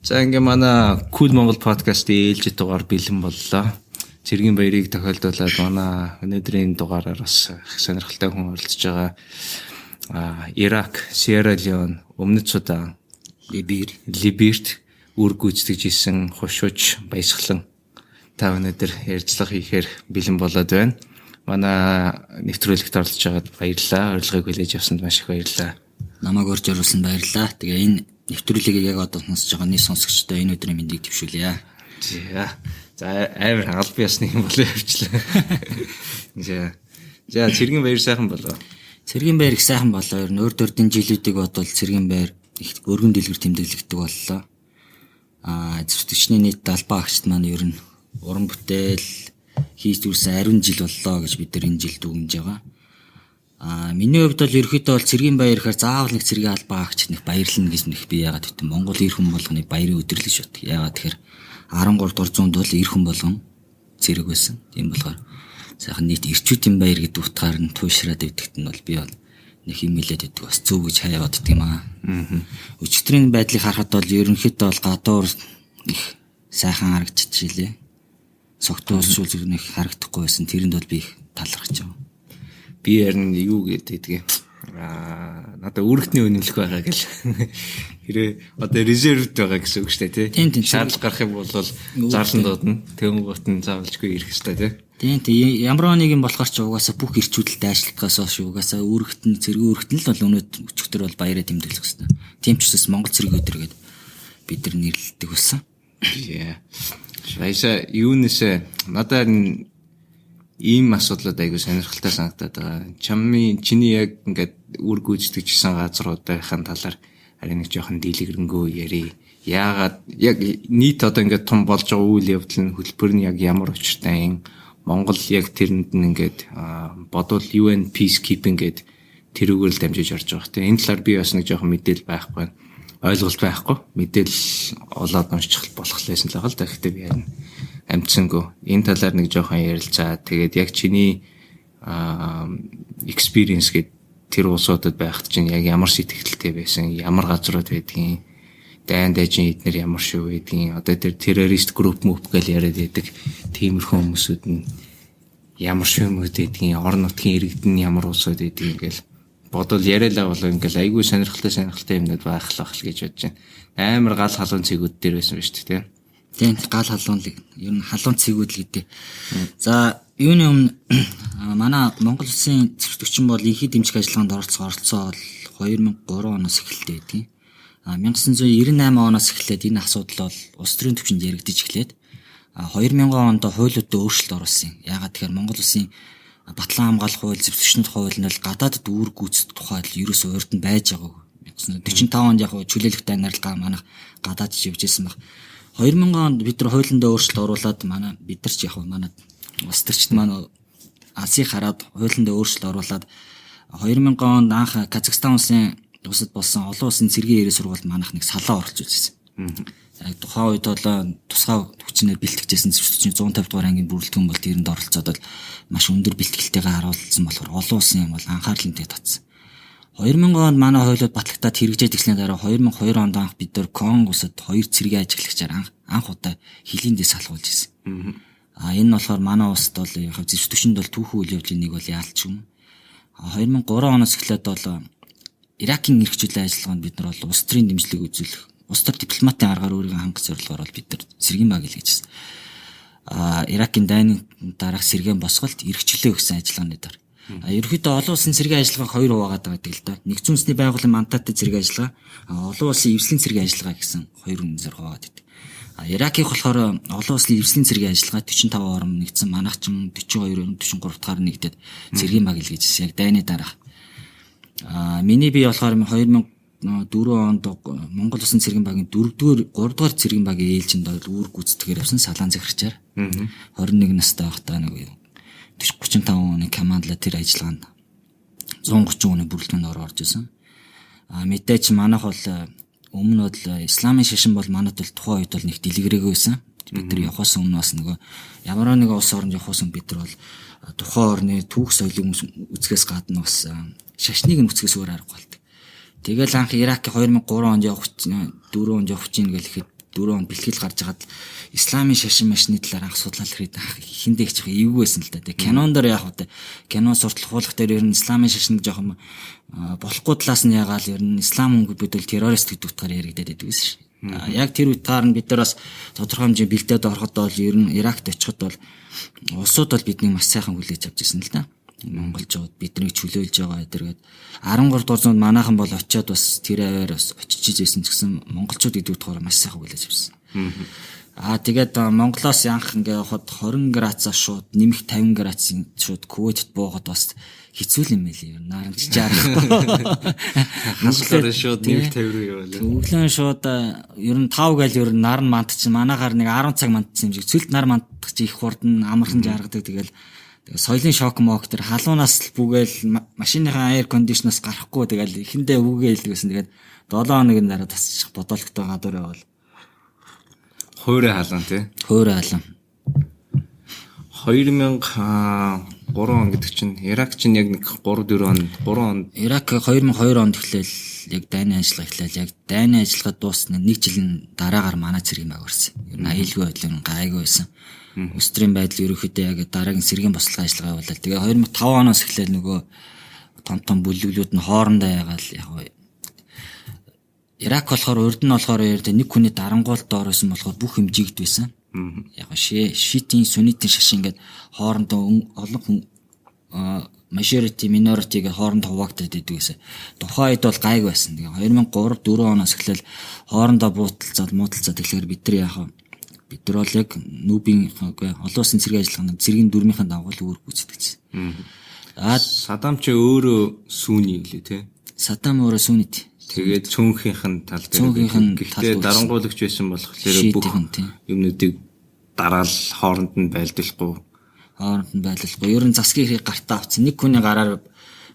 За ингээ манай Cool Монгол подкастын ээлжит дугаар бэлэн боллоо. Цэргийн баярыг тохиолдуулаад манай өнөөдрийн дугаараар бас их сонирхолтой хүн оролцож байгаа. Ирак, Сиерра Леон, Өмнөд Судан, Либерт үр гүйцэтгэж исэн хушууч Баясгалан та өнөөдөр ярилцлага хийхээр бэлэн болоод байна. Манай нэвтрүүлэгт оролцож байгаад баярлалаа. Урилгыг хүлээж авсанд маш их баярлалаа. Намайг урьж оруулсанд баярлалаа. Тэгээ энэ нэвтрүүлгийг яг одоо сонсож байгаа нийт сонсогчдод энэ өдрийн мэндийг дэвшүүлье. За. За амар албан ёсны юм болоо явчлаа. За. За цэргийн баяр сайхан болоо. Цэргийн баяр их сайхан болоо. Ер нь урд урдын жилүүдийг бодвол цэргийн баяр их өргөн дэлгэр тэмдэглэгддэг боллоо. Зэвсэгчний нийт 70 агчид маань ер нь уран бүтээл хийж зүрсэн ариун жил боллоо гэж бид нар энэ жил дүгнэж байгаа. Миний хувьд бол ерөөхдөө бол цэргийн баяр гэхээр заавал нэг цэргийн албан агчид нэг баярлна гэж нэг би яагаад гэвэл Монгол эр хүн болгоны баярын өдөр л гэж боддог. Яагаад тэгэхээр 13 дугаар зуунд бол эр хүн болгон цэрэг байсан. Тийм болохоор сайхан нийт эрчүүдийн баяр гэдэг утгаар нь туйшраад байдагт нь бол би бол нэг юм хэлээд байдаг бас зөв гэж хаяа боддог юм аа. Өчигдрийн байдлыг харахад бол ерөнхийдөө бол гадуур их сайхан харагдчихжээ. Согтуул зүг нэг харагдахгүй байсан. Тэрэнд бол би их талархаж байгаа. Би харин юу гэдэг юм. Надад үүрэгтний үнэмлэх байгаа гэл. Хэрэг одоо резервд байгаа гэсэн үг шүү дээ, тий. Шаардлага гарах юм бол зарлан дуудана. Тэнгуут нь заавалжгүй ирэх ёстой, тий. Тийм. Ямар нэг юм болохоор ч угаасаа бүх эрчүүдэлд ажилтгаас хойш угаасаа үүрэгт нь цэргийн үүрэгт нь л бол өчигдөр бол баяраа тэмдэглэх ёстой. Тийм ч учраас Монгол цэргийн өдөр гээд бид нар нэрлэдэг болсон. Баясаа юунээсээ надад ийм асуудлууд айгүй сонирхолтой санагдаад байгаа. Чамын чиний яг ингээд үр гүйцэтгэж исэн газруудын талаар харин нэг жоохон дийлгэрэнгүй ярий. Яагаад яг нийт одоо ингээд том болж байгаа үйл явдал нь хөтөлбөр нь яг ямар учиртай юм? Монгол яг тэрэнд нь ингээд бодвол UN peacekeeping гээд тэрүүгээр л дамжиж орж байгаа хэрэг. Энэ талаар би бас нэг жоохон мэдээлэл байхгүй, ойлголт байхгүй. Мэдээлэл олоод уншчих болох лээсэн л байгаа л да. Гэхдээ би харин амтсангүй. Энэ талаар нэг жоохон ярилцаа. Тэгээд яг чиний experience гээд тэр улсуудад байхад чинь яг ямар сэтгэлтэй байсан, ямар газрууд байдгийг, дайн дайжин эднэр ямар шүү байдгийг, одоо тэр террорист групп мөп гэж яриад байдаг тиймэрхүү хүмүүсүүд нь ямар шүү юмуд байдгийг, орон нутгийн иргэдэн нь ямар улсууд байдгийг ингээл бодвол яриалаа болоо ингээл айгүй сонирхолтой юмнууд байх л байх л гэж бодож байна. Амар гал халуун цэгүүд дээр байсан ба шүү дээ, тийм. Тийм, гал халуун л ер нь халуун цэгүүд л гэдэг. За юуны өмнө манай Монгол улсын зэвсэгчин бол инхий дэмжих ажиллагаанд оролцоо бол 2003 оноос эхэлдэг байдгийг. 1998 оноос эхлээд энэ асуудал бол улс төрийн түвшинд яригдж эхлээд 2000 онд хуулиудад өөрчлөлт оруулсан. Яагаад тэгэхээр Монгол улсын батлан хамгаалах хууль, зэвсэгчний хууль нь бол гадаадд үүрэг гүйцэтгэх тухай л ерөөсөө урд нь байж байгаагүй. 1945 онд яг чөлөөлөх дайнарл манайх гадаадд явж исэн баг. 2000 онд бид нар хуулиндаа өөрчлөлт оруулаад манай бид нар ч яг манай улс төрчид маань алсыг хараад хуулиндаа өөрчлөлт оруулаад 2000 онд анх Казахстан улсын улсад болсон олон улсын цэргийн ирээ сургуульд манайх нэг салаа оролцуулж ирсэн. Яг тухайн үед бол тусгай хүчнээр бэлтгэжсэн зэвсэгчний 150 дугаар ангийн бүрэлдэхүүн бол тэрэнд оролцоод бол маш өндөр бэлтгэлтэйгээ харуулсан болохоор олон улсын юм бол анхаарлын тэ татсан. 2000 онд манай хуулиуд батлагдаад хэрэгжээд эхлэний дараа 2002 онд анх бид нар Конго улсад хоёр цэргийн ажиглагчаар анх удаа хилийн дэс салгуулж ирсэн. Энэ нь болохоор манай улсад бол яг зэвсэгчэнд бол түүхэн үйл явдлын нэг бол яалч юм. 2003 оноос эхлээд бол Иракийн эрх чөлөө ажиллагаанд бид нар бол улс төрийн дэмжлэг үзүүлэх, улс төр дипломатын аргаар өөрийгөө хангах зорилгоор бол бид нар цэргийн баг илгээжсэн. Иракийн дайны дараах сэргээн босголт эрх чөлөө гэсэн ажиллагааны дараа. Ерөнхийдөө олон улсын цэргийн ажиллагаа хоёр хуваагаад байгаа гэдэг л да. Нэгдсэн үндэсний байгууллагын мандаттай цэргийн ажиллагаа, олон улсын эвслийн цэргийн ажиллагаа гэсэн хоёр үнэлээр хуваагаад байдаг. Иракийнх болохоор олон улсын эвслийн цэргийн ажиллагаа 45 орн нэгдсэн, манайх ч 42, 43 дахь нэгдээд цэргийн баг илгээжсэн. Яг дайны дараах. Миний бие болохоор 2004 онд Монгол улсын цэргийн багийн 4-р 3-р цэргийн багийн ээлжинд бол үүрэг гүйцэтгэхээр явсан салаан захирчаар. 21 настай байхдаа нэг 35 оны командлаа тэр ажиллагаанд 130 хүний бүрэлдэхүүнд орж исэн. Мэдээч манайх бол өмнө бол исламын шашин бол манайд бол тухайн үед бол нэг дэлгэрээгүй байсан. Бид нар явахаас өмнө бас нөгөө ямар нэг улс оронд явахаас өмнө бид нар бол тухайн орны түүх соёлыг үзэхээс гадна бас шашныг нь үзэхээс өөр арга болдог. Тэгэл анх Ирак 2003 онд явах 4 онд явах чинь гэлэхэд 2004 он бэлтгэл гарч байгаад исламын шашин машины талаар анх судлал хийхэд хиндэ их жоохон эвгүй байсан л да. Тэгээ кинон дээр яг үү кино сурталхуулах дээр ер нь исламын шашин жоохон болохгүй талаас нь ягаал ер нь ислам хүн бид бол террорист гэдэг утгаар яригадаад байдаг гэсэн шин. Яг тэр үеэр нь бид нар бас тодорхой хэмжээний бэлдээд ороход бол ер нь Иракт очиход бол улсууд бол биднийг маш сайхан хүлээж авч ирсэн л да. Монголчууд биднийг чөлөөлж байгаа эдэргээд 13 дугаар зуунд манайхан бол очиод бас тэр аваар бас очиж ирсэн ч гэсэн монголчууд гэдэг утгаараа маш сайхан хүлээж авсан. Аа тэгээд Монголоос анх ингээ явахад 20 градусаас шууд нэмэх 50 градусын шууд Кувейтд буугаад бас хэцүү юм байлээ. Наранч жарахгүй. Хаслаар шууд нэмэх 50 руу яваалаа. Өглөө шууд ер нь 5 гээл ер нь нар нь мандчих. Манайхаар нэг 10 цаг мандсан юм шиг. Цөлд нар мандах чи их хурдан амархан жаргадаг. Тэгэл соёлын шок мок тэр халуунаас л бүгээл машиныхаа air condition-аас гарахгүй тэгэл эхэндээ үгээ хэлдэг гэсэн. Тэгээд 7 хоногийн дараа тасчих бодоологтой гадуур явбал Хуурай халуун тий. Хуурай халуун. 2003 он гэдэг чинь Ирак чинь яг нэг 3 4 он 3 он Ирак 2002 онд эхлээл яг дайны ажиллагаа эхлээл яг дайны ажиллагаа дуусна нэг жилийн дараагаар манай цэргийн баг орсон. Ер нь аюулгүй байдал нь гайгүй байсан. Өстрийн байдал ерөнхийдөө яг дараагийн сэргийн бослогын ажиллагаа явуулаад тэгээ 2005 оноос эхлээл нөгөө том том бүлэглүүд нь хоорондоо ягаал яг Ирак болохоор урд нь болохоор нэг хүний дарангуул доор байсан болохоор бүх юм жигд байсан. Яг шиитийн суннитын шашин ингээд хоорондоо олон хүн majority minority гэх хоорондоо хуваагдаад байдаг гэсэн. Тухайн үед бол гайг байсан. Тэгээ 2003 4 оноос эхлээл хоорондоо буудалцаад муудалцаад тэгэхээр бид нар яг бид нар бол яг нүүбийн олон улсын цэргийн ажиллагаанд цэргийн дүрмийн дагуу л үүрэг гүйцэтгэжсэн. Аа Садам ч өөрөө сүний гэлээ те. Садам өөрөө сүнит. Тэгээд цөөнхийнх нь тал дээр. Гэхдээ дарангуулагч байсан болохоор бүх юмнуудыг дараал хооронд нь байлдахгүй. Хооронд нь байлдахгүй. Ер нь засгийн хэрэг гартаа авцсан. Нэг хүний гараар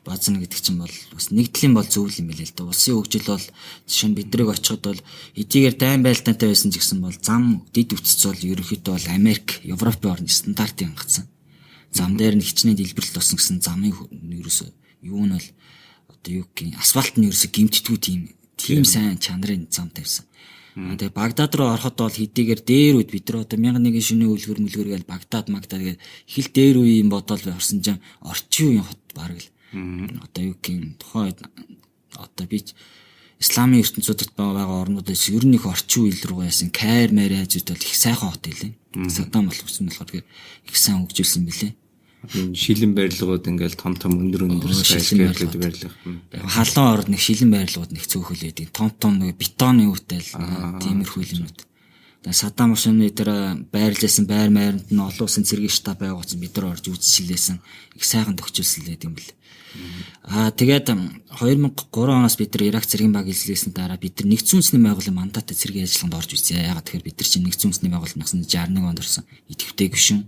базна гэдэг чинь бол бас нэгдлийн бол зөв юм билээ л дээ. Улсын хөгжил бол жишээ нь бидрийг очиход бол эдийгээр дайн байлдаантай байсан ч гэсэн бол зам дэд үтц бол ерөнхийдөө бол Америк, Европын орны стандартыг хангацсан. Зам дээр нь хичнээн дэлбэрэлт болсон гэсэн замын ерөөсөө юу нь бол одоо юу гэх асфальт нь ерөөсөө гимтдэггүй тийм сайн чанарын зам тавьсан. Тэгээ Багдад руу ороход бол хэдийгээр дээр үед бид нар одоо 1001 шөнийн үлгэр мүлгэр гээл Багдад Магдад гээл хил дээр үеийн бодоол орсон чинь орчин үеийн хот бараг л одоо юу гэх юм тухайн үед одоо би исламын ертөнцүүдэд байгаа орнуудаас ер нь их орчин үе рүү яасан Кайр мэр айзууд бол их сайхан хот байлээ. Садам болсон болохоор их сайн хөгжүүлсэн билээ. Шилэн барилгууд ингээл том том өндөр өндөр скайскрейпер барилга. Халуун орд нэг шилэн барилгууд нэг цөөхөл байдаг. Том том нэг бетоны үүтэл тиймэрхүү юмнууд. Тэгээ Садам Хусейн тэр байрлалсан байр майранд нь олон улсын цэргийн штаб байгуулсан бид нар орж үзчихлээсэн. Их сайхан тохиолсон л байдаг юм бэл. Аа тэгээд 2003 оноос бид нар Ирак цэргийн баг эзлээсэн дараа бид нар нэгдсэн үндэсний байгууллагын мандаттай цэргийн ажиллагаанд орж үзье. Яагаад тэгэхээр бид нар чинь нэгдсэн үндэсний байгууллага 1961 онд орсон идэвхтэй гишүүн.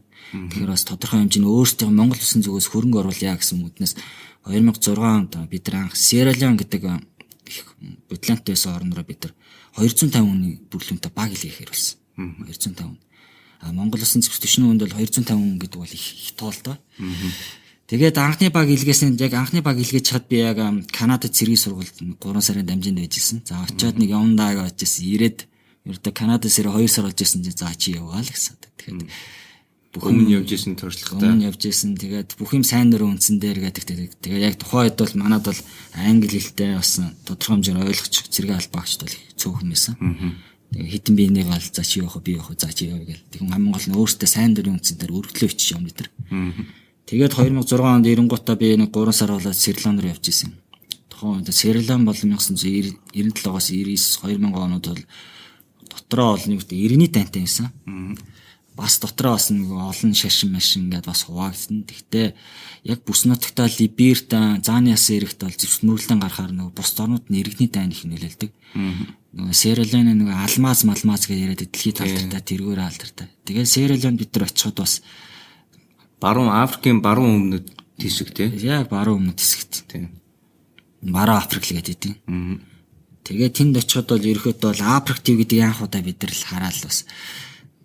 Тэгэхээр бас тодорхой хэмжээний өөрсдийн Монгол улсын зүгээс хөрөнгө оруулъя гэсэн үднэс 2006 онд бид нар анх Сierra Leone гэдэг их бодлонтой байсан орн руу бид нар 250 хүний бүрлүүнтэй баг илгээхээр болсон. 250 хүн. А Монгол улсын зэвсэг түвшний хүнд бол 250 хүн гэдэг бол их тоо л доо. Тэгээд анхны баг илгээсэн яг анхны баг илгээж чад би яг Канадад цэргийн сургуульд 3 сарын дамжинд байж исэн. За очиод нэг явандаа гэж очижсэн. Ирээд ердөө Канадаас ирээ 2 сар болж исэн чинь за чи яваа л гэсэн. Тэгэхээр бүх өмнө явж исэн туршлагатай. Өмнө явж исэн. Тэгээд бүх юм сайн дурын үндсэн дээр гэдэг. Тэгээд яг тухайн үед бол манад бол англи хэлтэй бас тодорхой хэмжээгээр ойлгоч цэргийн албаагчд бол цөөхөн байсан. Тэгээд хитэн биенийг гал за чи явах уу би явах уу за чи яваа гэл. Тэгэхээр хамгийн гол нь өөртөө сайн дурын үндсэн дээр өргөдлөө бичиж явна бид нар. Тэгээд 2006 онд эренгуутаа би нэг 3 сар болоод Сри Ланк руу явж исэн. Тухайн үед Сри Ланк бол 1997-оос 99 2000 онууд бол дотроо бол нэг үедээ 90-ний дайнтай байсан. Бас дотроо бас нэг олон шашин машин ингээд бас хуваагдсан. Тэгтээ яг бүс нутагтаа Либерт зааны ясан эрэгт бол зэвсэг мөрлөн гарахаар нөгөө бус орнууд нь иргэний дайн их нөлөөлдөг. Нөгөө Сierra Leone нөгөө алмаз малмаз гэж яриад дэлхийд алдартай, тэргээр алдартай. Тэгээд Сierra Leone бид нар очиход бас баруун Африкийн баруун өмнөд хэсэг тий. Яг баруун өмнөд хэсэгт. Тий. Баруун Африк л гэдэг тийм. Тэгээд тэнд очиход бол ерөөхдөө бол Африк төв гэдэг анх удаа бид нар л хараад бас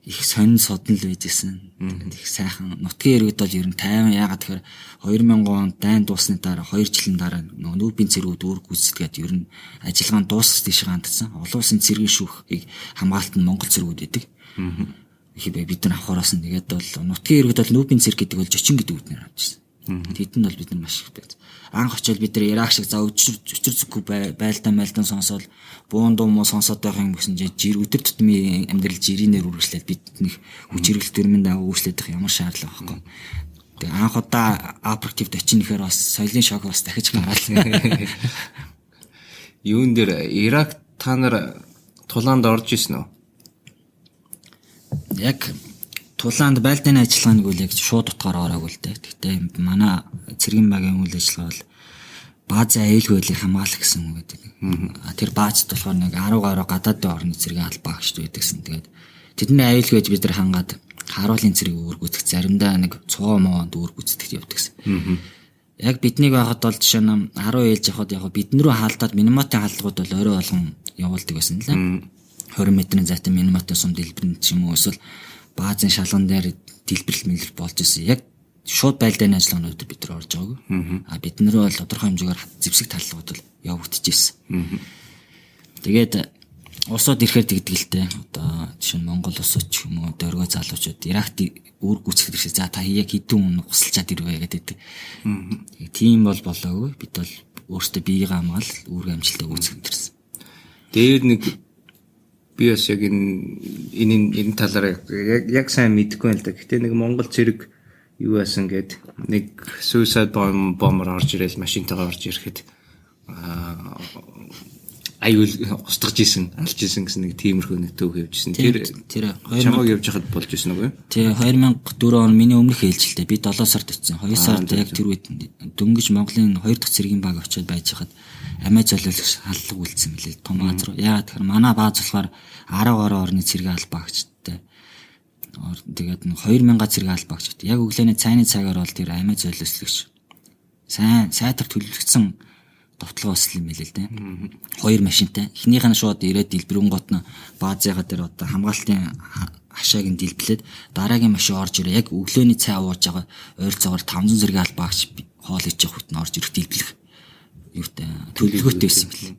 Их сонин содон л байж исэн. Тэгээд их сайхан нутгийн иргэд бол ер нь тайван. Яагаад тэгэхээр 2000 онд дайн дуусны дараа 2 жилийн дараа нөгөө нүүбийн цэргүүд үүрэг гүйцэтгээд ер нь ажиллагаа нь дуусах тийш хандсан. Олон улсын цэргийн шүүхийг хамгаалт нь Монгол цэргүүд байдаг. Их бид нар авахараас нь тэгээд бол нутгийн иргэд бол нүүбийн цэрэг гэдэг бол жочин гэдэг үгнээр авчихсан. Тэдэнд бол бид нар маш их байж. Анх очил бид нар Ирак шиг за өчр зүггүй байлдаан майлдаан сонсоол буун дуу муу сонсоод байх юм гэсэн чинь жир өдөр тутмын амьдрал жирийнээр үргэлжлээд бид нэг хүч хэрэглэх дүрмийн дагуу үргэлжлээд байх ямар шаардлага байхгүй. Тэгээ анх удаа апрактивд очин ихээр бас соёлын шок бас дахиж гараал. Юун дээр Ирак та нар тулаанд орж исэн үү? Яг тулаанд байлдааны ажиллагааныг үл яг шууд утгаар ороогүй л дээ. Гэхдээ манай цэргийн багийн үйл ажиллагаа бол баазын аюулгүй байдлыг хамгаалах гэсэн үг гэдэг. Тэр баазд болохоор нэг 10 гаруй гадаадын орны цэргийн албаа агчд байдагсан. Тэгээд тэдний аюулгүй байж бид нар хангаад харуулын цэрэг үүргүүцэх заримдаа нэг цоо моогонд үүргүүцдэг явдагсан. Яг биднийг байхад бол жишээ нь 10 ээлж явахад яг бидэн рүү хаалдаад миниматын хаалдгууд бол орой болгон явуулдаг байсан л ээ. 20 метрийн зайтай миниматын сум дэлбэрэн ч юм уу эсвэл баазын шалган дээр дэлбэрэл мэлбэр болж исэн. Яг шууд байлдааны ажиллагаанууд бид нар орж байгаагүй. А бид нар бол тодорхой хэмжээгээр зэвсэг таллууд бол явагдчихсэн. Тэгээд улсууд ирэхээр тэгдэг л дээ. Одоо жишээ нь Монгол улсууд ч юм уу дөргөө залуучууд Иракт үүрэг гүйцэтгэх ирсэн. За та яг хэдэн хүн гусалчаад ирвэ гэдэг. Тийм бол болоогүй. Бид бол өөрсдөө биеийг хамгаал үүрэг амжилттай гүйцэтгэх ирсэн. Дээр нэг би бас яг энэ талаар яг сайн мэдэхгүй байна л да. Гэтэ нэг Монгол цэрэг юу яасан гээд нэг suicide bomber орж ирэл машинтайгаа орж ирэхэд аюул устгаж исэн, алж исэн гэсэн нэг тиймэрхүү нэг төв явжсэн. Тэр чамайг явж хахад болж исэн үгүй юу? Тий, 2004 он миний өмнөх ээлжилтэй би 7 сард очсон. 2 сард яг тэр үед дөнгөж Монголын 2 дахь цэргийн баг очиод байж хахад амиа золиослох халдлага үлдсэн мөлий том газар. Яагаад тэгэхээр манай бааз болохоор 10 гаруй орны цэргийн албаа агчтай. Тэгээд 2000 цэргийн албаа агчтай. Яг өглөөний цайны цагаар бол тэр амиа золиослогч сайн сайтар төлөвлөгдсөн довтлогоо өсөл юм билээ л дээ. Хоёр машинтай. Эхнийх нь шууд ирээд дэлбэрэн гот нь баазыгаа дээр одоо хамгаалтын хашааг нь дэлблээд дараагийн машин орж ирээ. Яг өглөөний цай ууж байгаа ойролцоогоор 500 зэрэг албаагч хоол иж явах үед нь орж ирэх дэлблэх юутай төлөвлөгөөтэй байсан юм билээ.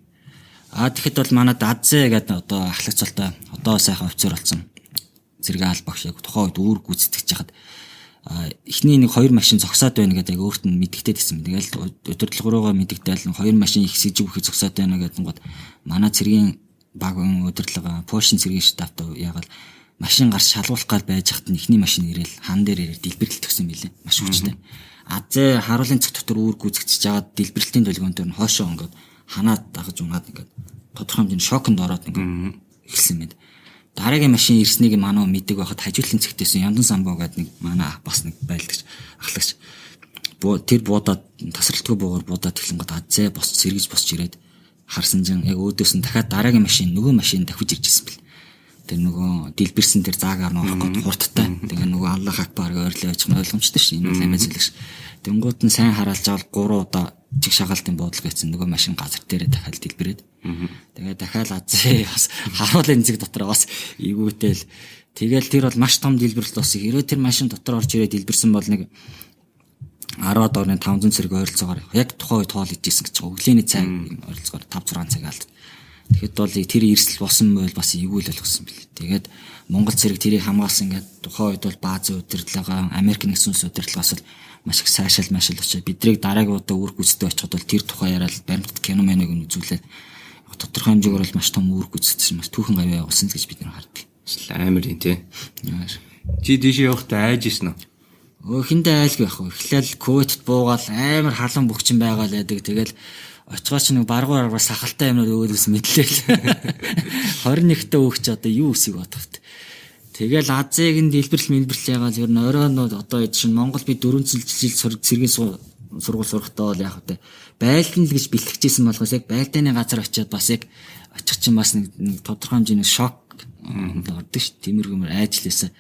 А тэгэхэд бол манай Дадзэ гэдэг одоо ахлагч цолтой одоо сайхан офицер болсон зэрэг албаагч яг тухайн үед үүрэг гүйцэтгэж хахад эхний нэг хоёр машин зогсоод байна гэдэг яг өөрт нь мэдгдээд гэсэн. Тэгэл удирдлага руугаа мэдгдээл хоёр машин их сэжиг үхэ зогсоод байна гэдэг нь гот манай цэргийн багын удирдлага Польшийн цэргийн штабт яагаад машин гарч шалгуулах гал байж хат нь эхний машин ирээл хан дээр ирээд дэлбэрэлт өгсөн билээ. Маш хүчтэй. Азээ харуулын цэг дотор үүрэг гүйцэтгэж жагаад дэлбэрэлтийн долгион дээр нь хойшоо ингээд ханаад дагаж унаад ингээд тодорхой хэмжээний шоконд ороод ингээд эхэлсэн мэд. Дараагийн машин ирснийг манай мэддэг байхад хажуудлын цэгтээс Яндан самбо гэдэг нэг манай бас нэг байлдагч ахлагч тэр буудаад тасралтгүй буугаар буудаад эхлэн гот азээ босч сэргэж босч ирээд харсан чинь яг өөдөөс нь дахиад дараагийн машин нөгөө машин давхиж ирж ирсэн бэл. Тэр нөгөө дэлбэрсэн тэр заагаар нь орох гээд хурдтай. Тэгээ нөгөө Аллах акбар гэж ойрлоо байж байгаа ойлгомжтой шин. Энэ бол амиа зэлэгш. Тэнгуут нь сайн хараалж авал 3 удаа чиг шагаалтын буудлага гэсэн нөгөө машин газар дээрээ дахиад дэлбэрээд. Тэгээ дахиад азээ бас харуулын зэг дотор бас эвгүүтэл тэгэл тэр бол маш том дэлбэрэлт болсон. Хэрвээ тэр машин дотор орж ирээд дэлбэрсэн бол нэг 10-аад орны 500 цэрэг ойролцоогоор яг тухайн үед хоол идчихсэн гэж байгаа. Өглөөний цай ойролцоогоор 5 6 цаг алд. Тэгэхэд бол тэр эрсдэл болсон байл бас эвгүй л болгосон бэл. Тэгээд Монгол цэрэг тэрийг хамгаалсан гэдэг тухайн үед бол баазын удирдлага, Америк нэгдсэн улсын удирдлагаас бол маш их сайшаал машил очоод бидрийг дараагийн удаа үүрэг гүйцэтгэж очиход бол тэр тухай яриад баримтат кино мэнэг нь үзүүлээд тодорхой хэмжээгээр бол маш том үүрэг гүйцэтгэсэн маш түүхэн гавьяа явуулсан л гэж бид нар хардаг. Амар юм тий. Чи тийш явахдаа айж исэн үү? Өө хиндэ айлгүй яах вэ? Эхлээл Кувейтд буугаал амар халуун бөхчин байгаа л яадаг. Тэгэл очихоор чи нэг баргуу аргаар сахалтай юмнууд өгөөд ус мэдлээ л. 21-т өөгч одоо юу үсийг бодох вэ? Тэгэл Азийг нь дэлбэрэл мэлбэрэл яагаад ер нь оройнууд одоо чинь Монгол би 4 жил цэргийн сургууль сурахтаа бол яах вэ? Байлдан л гэж бэлтгэжсэн болохоос яг байлдааны газар очиод бас яг очих чинь бас нэг тодорхой хэмжээний шок ордог ш. Тиймэрхүү айжлээсэн.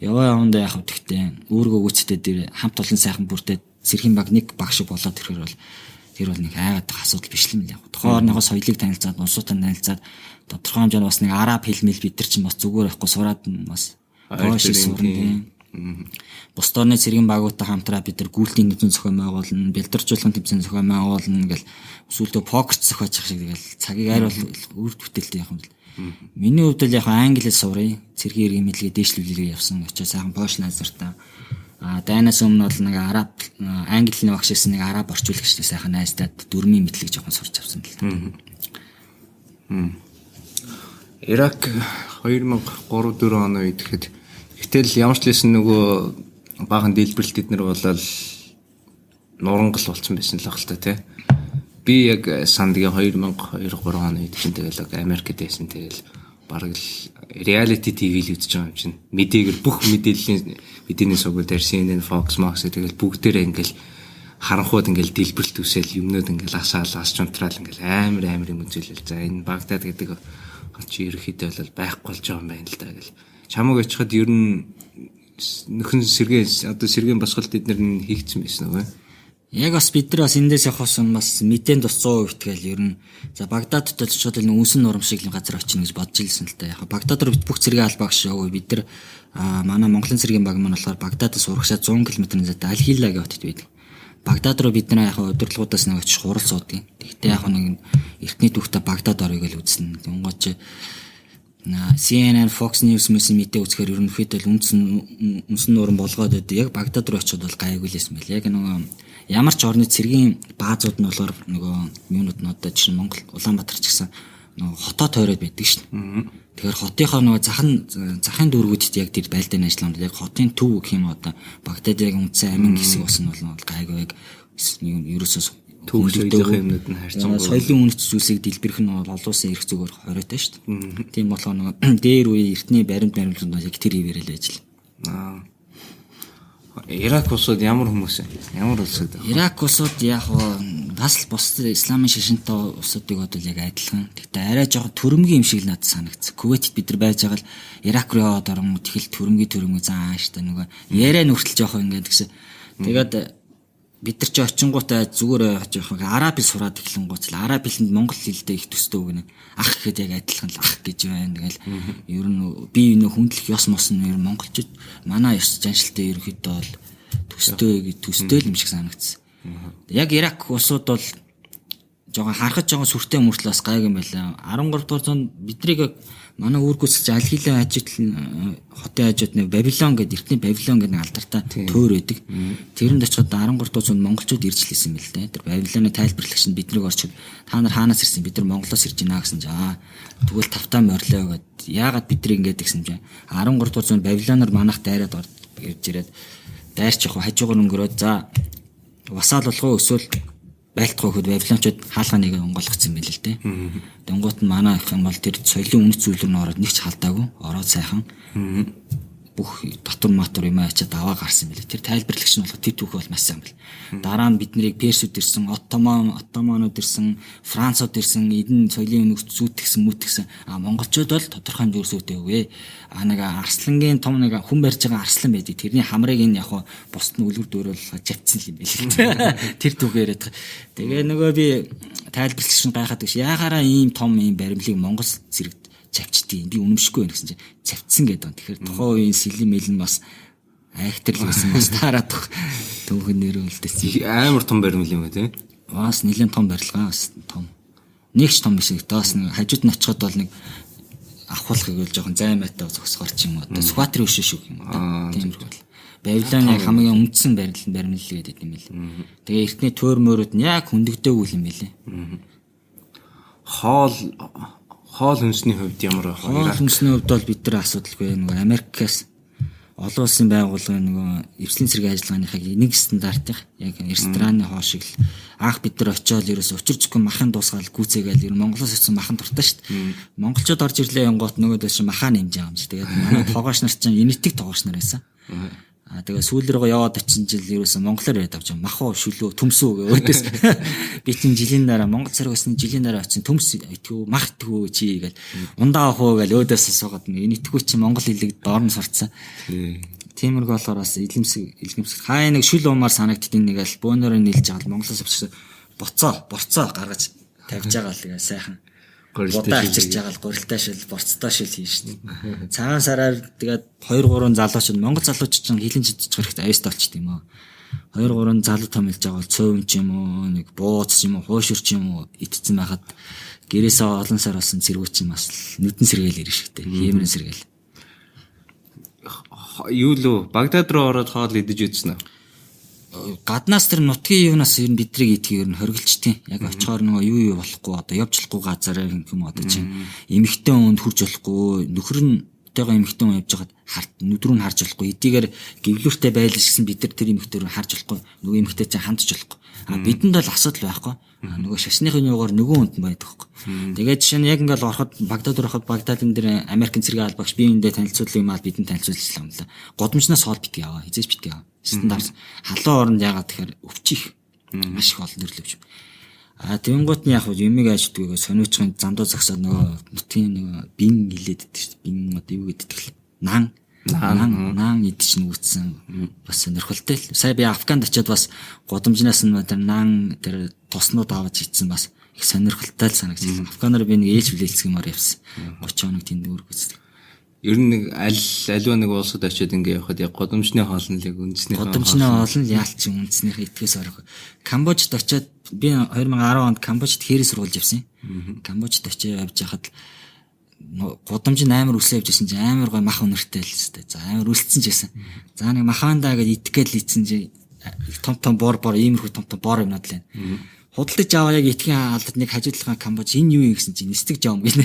Яваа явандаа яах вэ гэхдээ үүргөө гүйцэтгэдэг дээр хамт олон сайхан бүртээ цэргийн баг нэг баг шиг болоод ирэхээр бол тэр бол нэг айгаад асуудал биш юм л яг. Тухайн орныхоо соёлыг танилцаад, улсуудаа танилцаад тодорхой хэмжээнд бас нэг араб хэл мэл бид нар чинь бас зүгээр байхгүй сураад бас Польш сурна. Бусд орны цэргийн багуудтай хамтраа бид нар гүйлтийн тэмцээн зохион байгуулна, бэлдэржүүлгэн тэмцээн зохион байгуулна гэл сүүлдээ покерт зохиочих шиг тэгэл цагийг арай бол үр бүтээлтэй явах юм бол. Миний хувьд л яг англи хэл сурыг, цэргийн иргэн мэдлэгээ дээшлүүлээгээ явсан. Очоо сайхан Польш найзартай. А дайнаас өмнө бол нэг араб английн багш ирсэн, нэг араб орчуулагчтай сайхан найздаад дүрмийн мэдлэг жоохон сурч авсан л та. Ирак 2003 4 оны үед гэхэд гэтэл ямар ч лсэн нөгөө баахан дэлбэрэлт эднэр болол нурангал болсон байсан л баг л та тий. Би яг сандгийн 2002 3 оны үед чинь тэгэл Америкт байсан, тэгэл бараг л reality TV л үзэж байгаа юм чинь. Мэдээгээр бүх мэдээллийн мэдээний сугууд дээр CNN, Fox, Max тэгэл бүгдээрээ ингээл харанхууд ингээл дэлбэрэлт үсэл юмнууд ингээл асаал ас чунтраал ингээл амар амар юм үзүүлэл. За энэ Багдад гэдэг хот чи ерөөхдөө бол байхгүй болж байгаа юм байна л да гэл. Чамаг очиход ер нь нөхөн сэргээн одоо сэргээн босголт эднэр нь хийгдсэн байсан уу? Яг бас бид нар бас эндээс явах бас мэдээнд бас 100% итгээл ер нь за Багдадд очиод л үнсэн нурам шиг л газар очино гэж бодож илсэн л та. Яг Багдад руу бүх цэргийн албаа гэж яваа. Бид нар манай Монголын цэргийн баг маань болохоор Багдадаас урагшаа 100 км-ийн зайтай Аль-Хилла гэх хотод байдаг. Багдад руу бид нар яг удирдлагуудаас нэг очиж хурал суудаг. Тэгтээ яг нэг эртний түүхтэй Багдад орё гэж үзсэн. Тэнгооч CNN, Fox News мэс мэдээ үзэхээр ерөнхийдөө л үндсэн нурам болгоод байдаг. Яг Багдад руу очиход бол гайгүй л байсан байл. Яг нөгөө ямар ч орны цэргийн баазууд нь болохоор нөгөө юунууд нь одоо жишээ нь Монгол Улаанбаатар ч гэсэн нөгөө хотоо тойроод байдаг шин. Тэгэхээр хотынхоо нөгөө захын дүүргүүдэд яг тэр байлдааны ажиллагаанд яг хотын төв гэх юм одоо Багдад яг үндсэн амин хэсэг болсон нь бол гайгүй яг ерөөсөө төв соёлын юмнууд нь харьцангуй соёлын үнэт зүйлсийг дэлбэрэх нь бол олон улсын эрх зүгээр хориотой шүү дээ. Тийм болохоор нөгөө дээр үе эртний баримт баримтлалууд яг тэр хэвээрээ л байж л. Ирак улсууд ямар хүмүүс вэ? Ямар улсууд вэ? Ирак улсууд яг бас л бусад исламын шашинтай улсуудыг бодвол яг адилхан. Гэхдээ арай жоохон төрөмгийн юм шиг л надад санагдсан. Кувейтэд бид нар байж байгаа л Ирак руу яваад оронгууд их л төрөмгийн зан ааштай нөгөө яриа нүртэл жоохон ингээд гэсэн. Тэгээд бид нар чи очингуудаа зүгээр жоохон араб хэл сураад эхлэнгуут л араб хэлэнд монгол хэлтэй их төстэй үг нэ. Ах гэхэд яг адилхан л ах гэж байна. Тэгэл ер нь би энэ хүндлэх ёс мос нь ер нь монголчууд манай ёс заншилтай ерөнхийдөө бол төстэй л юм шиг санагдсан. Яг Ирак улсууд бол жоохон харахад жоохон сүртэй мөртлөө бас гайг юм байлаа. 13 дугаар зуунд биднийг манай үүргүүсэлж Аль-Хилэн хажууд хотын хажууд нэг Бабилон гэдэг эртний Бабилон гэдэг нэг алдартай тойр байдаг. Тэрэнд очиход 13 дугаар зуунд монголчууд ирж лээсэн юм л дээ. Тэр Бабилоны тайлбарлагч нь биднийг орчод та нар хаанаас ирсэн? Бид нар Монголоос ирж байна гэсэн чинь тэгвэл тавтаа морилоо гэд яагаад бид нар ингэж гэсэн чинь 13 дугаар зуунд Бабилоноор манайх дайраад ирж ирээд дайрч явах хажуугаар өнгөрөөд за васаал болох уу эсвэл байлтгаа хөхөд Бабилончууд хаалгаа нэг онгойлгоцсон юм байл л дээ. Тэнгуут нь манай их юм бол тэр соёлын үнэт зүйл рүү ороод нэг ч халдаагүй. Ороод сайхан бүх татвар матур юм ачаад аваа гарсан юм билээ. Тэр тайлбарлагч нь болохоор тэр түүх бол маш сайн бэл. Дараа нь бид нарыг Персүүд ирсэн, Оттоманууд ирсэн, Францууд ирсэн, эдэн соёлын үнэт зүүтгэсэн, мүтгэсэн. А монголчууд бол тодорхой хэмжээгээр зүүтэйгүй. А нэг арслангийн том нэг хүн барьж байгаа арслан байдаг. Тэрний хамрыг энэ яг бусд нь үлгэр дууруулах чавцсан юм билээ. Тэр түүхээ яриад. Тэгээ нөгөө би тайлбарлагч нь гайхаад гэж яагаараа ийм том ийм баримлыг Монгол зэрэг чавчдгийг би үнэмшихгүй байх гэсэн чинь чавцсан гэдэг. Тэгэхээр тухайн үеийн сэлэн мэл нь бас айхтар л байсан бас таарад түүхэн нэр үлдээсэн. Амар том баримл юм уу те? Бас нэлээд том барилгаа бас том. Нэг ч том биш. Бас нэг хажууд нь очиход бол нэг авахулахыг бол жоохон займаатай зогсохоор ч юм уу. Одоо Сүхбаатарын өшөө шүү юм уу. Тиймэрхүү бол. Бабилоны хамгийн үндсэн баримлал гэдэг юм бэл. Тэгээ эртний тойр мөрөд нь яг хөндөгдөөгүй юм бэлээ. Хоол хүнсний хувьд ямар байх вэ? Хоол хүнсний хувьд бол бид нар асуудалгүй. Нөгөө Америкаас олон улсын байгууллагын нөгөө эвслийн цэргийн ажиллагааныхыг нэг стандартынх яг рестораны хоол шиг л анх бид нар очиод ерөөс учир зүйн махан дуусгаал гүцээгээл ер нь Монголоос очсон махан дуртай шүү дээ. Монголчууд орж ирлээ янгоот нөгөөдөө чи махаа нэмж байгаа юм чи. Тэгээд манай тогоош нар чинь энэтхэг тогоош нар байсан. А тэгээ сүүл рүү яваад очин жил ерөөсө монголоор яриад авч махуу шүлөө төмсөө гэ өөдөөс би чинь жилийн дараа Монгол цэрэг өсний жилийн дараа очин төмс итгэв мах итгэв чи гэл ундаа авах уу гэл өөдөөс асуугаад энэ итгэв чи монгол хэлийг доор нь сурцсан. Тиймэрхүү болохоор бас илэмсэг хаа нэг шүл уумаар санагдтiin нэг л бөөнөрөө нийлж байгаа л Монголоос авчирсан боцоо борцоо гаргаж тавьж байгаа л тэгээ сайхан Будаа авчирч байгаа л гурилтай шил, борцтой шил хийн шүү дээ. Цагаан сараар тэгээд 2 3 залуучууд Монгол залуучууд ч хилэн чидчих хэрэгтэй аюустай болчт юм аа. 2 3 залуу том хэлж байгаа бол цөөвн ч юм уу, нэг бууц ч юм уу, хуушур ч юм уу итцэн байхад гэрээсээ олон сар болсон цэргүү чинь бас нүдэн сэргээл ирэх шигтэй. Хиймрэн сэргээл. Юу лөө Багдад руу ороод хоол идэж үзсэн үү? Гаднаас тэр нутгийн юунаас ер нь бидрийг идэх ер нь хоригдчихдээ. Яг очихоор нөгөө юу болохгүй одоо явж болохгүй газар юм одоо чинь эмэгтэй хүнд хүрч болохгүй, нөхөр нь тэйгээ эмэгтэй хүн явж байхад харт нүд рүү нь харж болохгүй. Эдийгээр гэвлүүртэй байлаа гэсэн бид нар тэр эмэгтэй рүү харж болохгүй. Нөгөө эмэгтэй чинь хандж болохгүй. А бидэнд бол асуудал байхгүй. Нөгөө шашныхын юугаар нөгөө хүнд нь байдаг байхгүй. Тэгээд жишээ нь яг ингээл ороход Багдад руу ороход Багдадын дээр Америкийн цэргийн албагч би эндээ танилцуулах юм аа бидэнд танилцуулсан юм лаа. Годамжнаас хоол битгий яваа. Хизээч битгий яваа. Стандарт халуун оронд яагаад тэгэхээр өвчих маш их олон төрлөвч. А тэгэнгუут нь яг юмыг ааждгүйгээ сониучхын зандуу зогсоод нөгөө нутгийн нөгөө бин хилээд идэв шүү дээ. Бин одоо юу гэдэг л нан нан идэж нүгдсэн бас сонирхолтой л. Сая би Афганд очиод бас гудамжнаас нь тэр нан тэр тоснууд аваж идсэн бас их сонирхолтой л санагдсан. Афганаар би нэг ээлж хүлээлцэх юмар явсан. 30 хоног тэнд үргэсэн. Ер нь нэг аливаа нэг улсад очиод ингээ явхад яг годамжны хоол нь л яг үндснийхээ годамжны хоол нь яалч үндснийхээ итгэс орох. Камбожид очиод би 2010 онд Камбожид хээрээ сургуулж явсан. Камбожид очиод явж байхад гудамж нь амар үслээ явж байсан чинь амар гой мах үнэртэй л хэвээр. За амар үлдсэн ч байсан. За нэг махаандаа гэж итгэл ийцэн чинь том том бор бор иймэрхүү том том бор юмнууд л байна. Худалдаж аваа яг итгэн алдад нэг хажуудлахаа Камбож энэ юу юм гэсэн чинь нисдэг жам гинэ.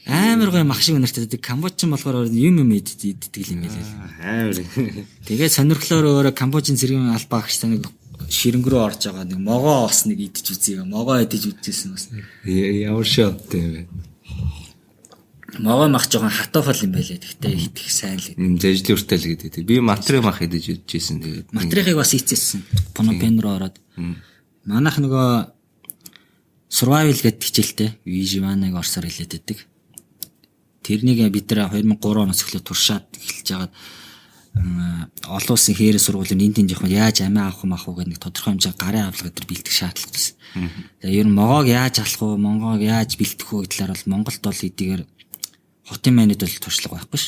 Амар гоё мах шиг үнэртэй. Камбож ч болохоор юм юм иддэг юм байлээ. Амар. Тэгээд сонирхлоор өөрөө Камбожийн цэргийн албаа агчтай нэг ширэнг рүү орж байгаа нэг могоо бас нэг идэж үзье. Могоо идэж үзчихсэн бас. Ямар шаттай юм бэ? Могоо мах жоохон хатууфал юм байлээ. Гэхдээ идэх сайн л. Зэжлүүртэй л гэдэг. Би матрын мах идэж үзчихсэн. Тэгээд матрихыг бас ийцээсэн. Пномпен руу ороод. Манайх нөгөө survival гэдэг хичээлтэй Виживаныг орсоор хэлээд байдаг. Тэрнийг бид нар 2003 оноос эхлээд туршаад эхэлж байгаад олон улсын хээрээ сургуулийн энд тэнд явах яаж амиа авах юм ах уу гэдэг нэг тодорхой хэмжээ гарын авлага дээр бэлтгэх шаардлага байсан. Тэгээ ер нь могоог яаж алах уу, монгоог яаж бэлтгэх үү гэдэг талаар бол Монголд бол эдгээр хотын майнууд бол туршлага байхгүй ш.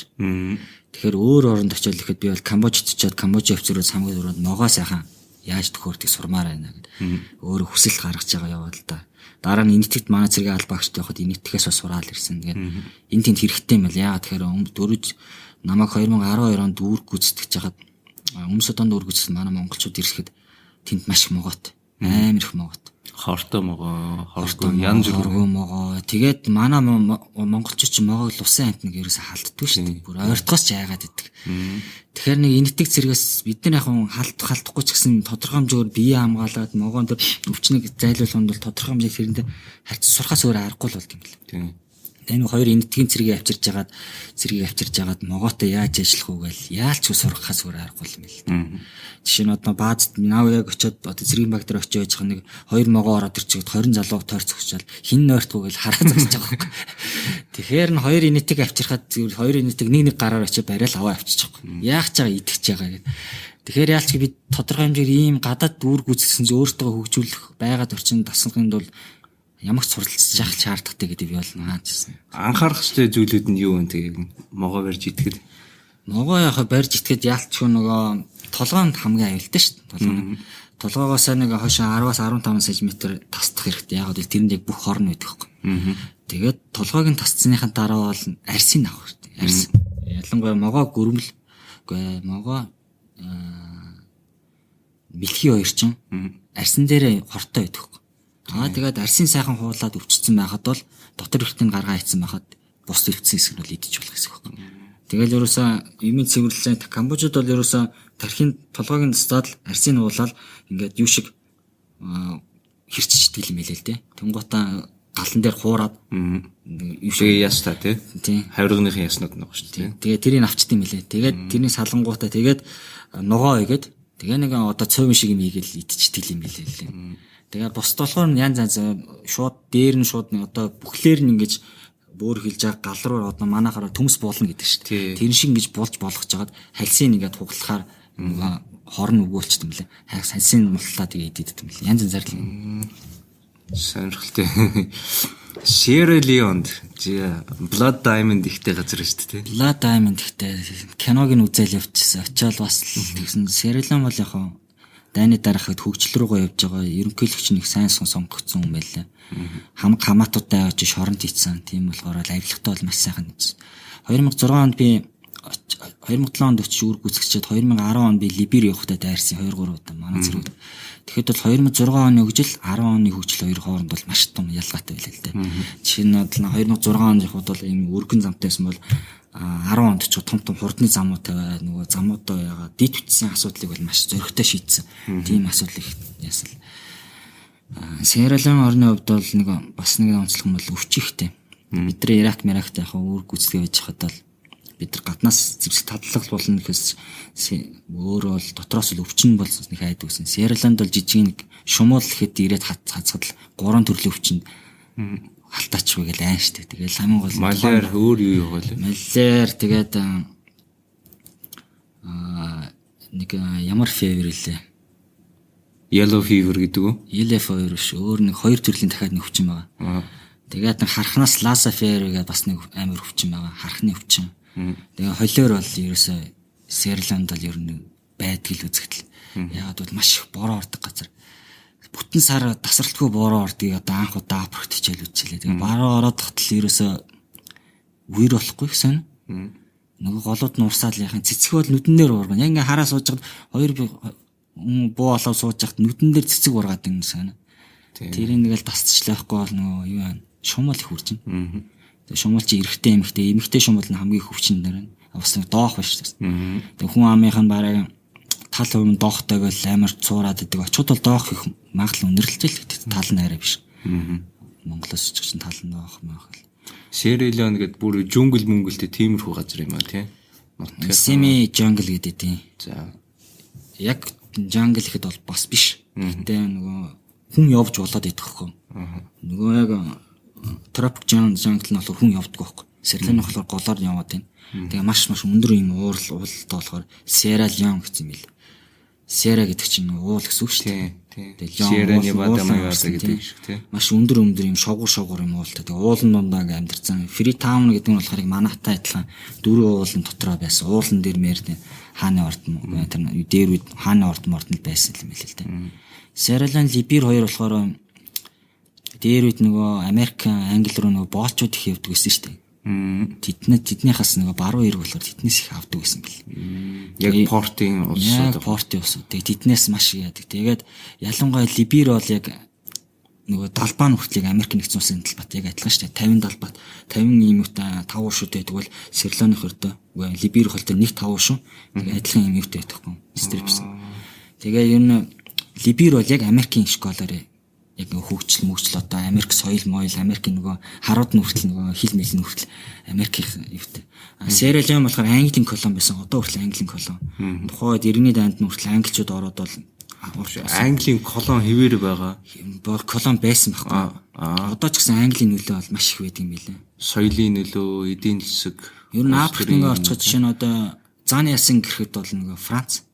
Тэгэхээр өөр оронд очиод ихэд би бол Камбожид очиод Камбожийн офицерүүд самгад өрөөд могоо сайхан яаж төхөөрдөг сурмаар байна гэд. Өөрөө хүсэлт гаргаж байгаа яваа л да. Дараа нь Энэтхэгт манай цэргийн албаагчтай явахад Энэтхэгээс бас сураал ирсэн. Тэгээд энэ тэнд хэрэгтэй юм байл. Яагаад тэгэхээр дөрөж намайг 2012 онд үүрэг гүйцэтгэж хахад Өмнө Суданд үүрэг гүйцэтгэж манай монголчууд ирэхэд тэнд маш их могоот. Амар их могоот. Хортой могоо, хортой янз бүрийн могоо. Тэгээд манай монголчууд ч могоог лусан амт нэг ерөөсө халддаггүй шүү дээ. Бүр ойртохоос ч айгаад идэг. Тэгэхээр нэг Энэтхэг цэргээс бид нар яг халдахгүй ч гэсэн тодорхой хэмжээгээр бие хамгаалаад могоон дээр өвчнийг зайлуулахын тулд тодорхой хэмжээ хэрэндээ харьц сурхаас өөр аргагүй л болд юм бэл. Тийм. Энэ хоёр Энэтхэгийн цэргийг авчирж агаад могоотой яаж ажиллах уу гээл яалч сургахаас өөр аргагүй юм л да. Жишээ нь одоо баазд нав яг очиод одоо цэргийн баг дээр очиж байж байгаа нэг хоёр могоо ороод ирчихэд 20 залуу тойрч зогсчаал хин нойртгүй гээл хараа зогсож байгаа байхгүй. Тэгэхээр нь хоёр Энэтхэг авчирхад зүгээр хоёр Энэтхэг нэг нэг гараар очиж барайл аваа авчиж байгаа. Яах ч байгаа идэх ч байгаа гэд. Тэгэхээр яалч бид тодорхой хэмжээгээр ийм гадаад үүрэг гүйцэтгэсэн чинь өөртөө хөгжүүлэх байгаад орчин дасгалын тулд ямар ч суралцж явах шаардлагатай гэдэг би бол наажсэн. Анхаарах ёстой зүйлүүд нь юу вэ? Тэгээ могоо барьж итгэхэд. Могоо яхаа барьж итгэхэд яалчгүй нөгөө толгойн хамгийн аюултай шүү дээ. Толгой. Толгоогоос нэг хойшоо 10-аас 15 см тасдах хэрэгтэй. Яг л тэрэнд яг бүх хорн байдаг байхгүй. Тэгээд толгойг нь тасцсныхаа дараа бол арсыг авах хэрэгтэй. Арс. Ялангуяа могоо гүрмэл үгүй могоо мэлхий хоёр чинь арсан дээрээ хортой байдаг. Аа тэгээд арсын сайхан хуулаад өвчсөн байхад бол дотор эртний гаргаа ийцэн байхад бус өвчсөн хэсэг нь бол идэж болох хэсэг байхгүй. Тэгэл ерөөсөө юмын цэвэрлэн Камбожид бол ерөөсөө тархийн толгойг нь тастаад л арсын хуулаад ингээд юу шиг хэрччихдэг юм байлээ л дээ. Тэнгуутаа галан дээр хуураад юу шиг ястаа тий. Хавиргыныхын яснууд нэг шүү дээ. Тэгээ тэрийг авчт юм байлээ. Тэгээд тэрний салангуутаа тэгээд ногоо игээд тэгээ нэг одоо цовын шиг юм хийгээл идчихдэг юм байлээ л дээ. Тэгээ бус болохоор нь янз янз шууд дээр нь шууд нэг одоо бүхлээр нь ингэж бөөр хилж байгаа гал руу одоо манайхаараа төмс буулна гэдэг шүү дээ. Тэр шиг ингэж булж болгож хагаад хальсыг ингээд хуглахаар нөгөө хорн өгөөлчт юм лээ. Хальсыг мултлаа тэгээ идэд юм лээ. Янз янзаар л. Сонирхолтой. Sierra Leone Blood Diamond ихтэй газар шүү дээ. Blood Diamond ихтэй киног нь үзэл явчихсан. Очиод бас тэгсэн. Sierra Leone бол яг дайны дараахад хөгжил рүүгээ явж байгаа. Ерөнхийлөгч нэг сайн сонгогдсон юм байлаа. Хамаг хамаатуудтай очиж шоронд хийцэн. Тийм болохоор л авилгатай бол маш сайхан хийсэн. 2006 онд би 2007 онд очиж үүрэг гүйцэтгэжээд 2010 онд би Либери явахдаа дайрсан 2 3 удаа манай зэрэг. Тэгэхэд бол 2006 оны хөгжил 10 оны хөгжил хоёр хооронд бол маш том ялгаатай байлаа л дээ. Жишээ нь 2006 онд явхад бол ийм өргөн замтай байсан бол 10 онд ч том том хурдны замууд тавиад нөгөө замуудаа яагаад дид бүтцийн асуудлыг бол маш зоригтой шийдсэн. Тийм асуудал их яасан. Сierra Leone орны хувьд бол нэг бас нэг онцлог нь бол өвч ихтэй. Бид нар Ирак, Миракт яг үүрэг гүйцэтгэе байж хахад бол бид нар гаднаас зэвсэг тадлал болно гэхээс өөрөө бол дотроос л өвчин бол нэг айд үүсэн. Сierra Leone бол жижиг нэг шумуул гэхэд ирээд хацхад л 3 төрлийн өвчинд халтаачгүй гэл айн штэ. Тэгэл хамгийн гол малиар өөр юу яваа лээ. Малиар тэгээд нэг ямар fever илээ. Yellow fever гэдэг үү? Yellow fever биш. Өөр нэг хоёр төрлийн дахиад нэг өвчин байгаа. Тэгээд нэг хархнаас Lassa fever гэдэг бас нэг амар өвчин байгаа. Хархны өвчин. Тэгээ холиор бол ерөөсөө Sierra Leone бол ер нь байдаг л үзэгдэл. Яагаад бол маш их бороо ордог газар. Бүтэн сар тасралтгүй бороо ордгийг одоо анх удаа Африкт хичээл үзчихлээ. Тэгээ бороо ороод тахтал ерөөсөө үер болохгүй гэсэн. Нөгөө голууд нь урсаал яхин цэцэг бол нүдэн дээр уургана. Яг ингээ хараа сууж хад хоёр буу олоо сууж хад нүдэн дээр цэцэг ургаад юм сайн. Тэрийг нэгэл тасцчлаа байхгүй бол нөгөө юу вэ? Шумал их үржин. Тэгээ шумал чи эрэгтэй эмэгтэй, эмэгтэй шумал нь хамгийн хөвчин дээр нь бас нэг доох биш шүү дээ. Тэгээ хүн амынх нь бараг тал хувь нь доохтойг л амар цуураад идэг. Очход бол доох их магадлал өндөрлөж л гэдэг. Тал нь арай биш. Монголоос ч гэсэн тал нь доох маах л. Sierra Leone гэдэг бүр джунгл мөнгөлтэй тиймэрхүү газар юм а тий. Semi jungle гэдэг тийм. За. Яг jungle гэхэд бол бас биш. Гэтэ нөгөө хүн явж болоод идэх хөхгүй. Нөгөө яг тропик jungle нь болохоор хүн явдаггүй байхгүй. Sierra Leone болохоор голоор яваад байна. Тэгээ маш маш өндөр юм уурал уултай болохоор Sierra Leone гэсэн юм бил. Sierra гэдэг чинь уул гэсэн үг шүү дээ. Тэгээ Sierra Nevada Nevada гэдэг шиг тий. Маш өндөр өндөр юм шогуур шогуур юм уултай. Тэгээ уулын дундаа ингээ амьдарсан. Freetown гэдэг нь болохоор манайхтай адилхан дөрвөн уулын дотроо байсан. Уулан дээр мэр хааны орд тэр дээр үед хааны орд мордонд байсан юм байл л дээ. Sierra Leone, Либер хоёр болохоор дээр үед нөгөө Америк, Англи руу нөгөө боолчууд их явдаг байсан шүү дээ. Тэднийхээс нөгөө баруун эрг болохоор тэднээс их авдаг байсан бэл. Яг портын улсууд. Яг портын улсууд. Тэгээ тэднээс маш их яадаг. Тэгээд ялангуяа Либер бол яг нөгөө далбаа хүртэл Америк нэгдсэн улсын талбайт яг адилхан шүү дээ. 50 далбайт 50 юм үүтэй 5 шүтэй байдаг бол Сierra Leone хөрдөө. Үгүй Либер хол тэр нэг 5 шүү. Тэгээ адилхан юм үүтэй байдаг байхгүй. Стрипс. Тэгээ ер нь Либер бол яг Америкийн школоор яг нөгөө хөгжил мөгжил одоо Америк соёл моёл Америкийн нөгөө харууд нь хүртэл нөгөө хил мэл нь хүртэл Америкийн юутай. Sierra Leone болохоор Английн колони байсан. Одоо хүртэл Английн колони. Тухайд 90-ний дайнд нь хүртэл англичууд ороод бол Английн колони хэвээр байгаа. Колони байсан байхгүй. Одоо ч гэсэн Английн нөлөө бол маш их байдаг юм билээ. Соёлын нөлөө, эдийн засаг. Ер нь Африкт нөгөө очиход жишээ нь одоо Зааны ясан гэхэд бол нөгөө Франц.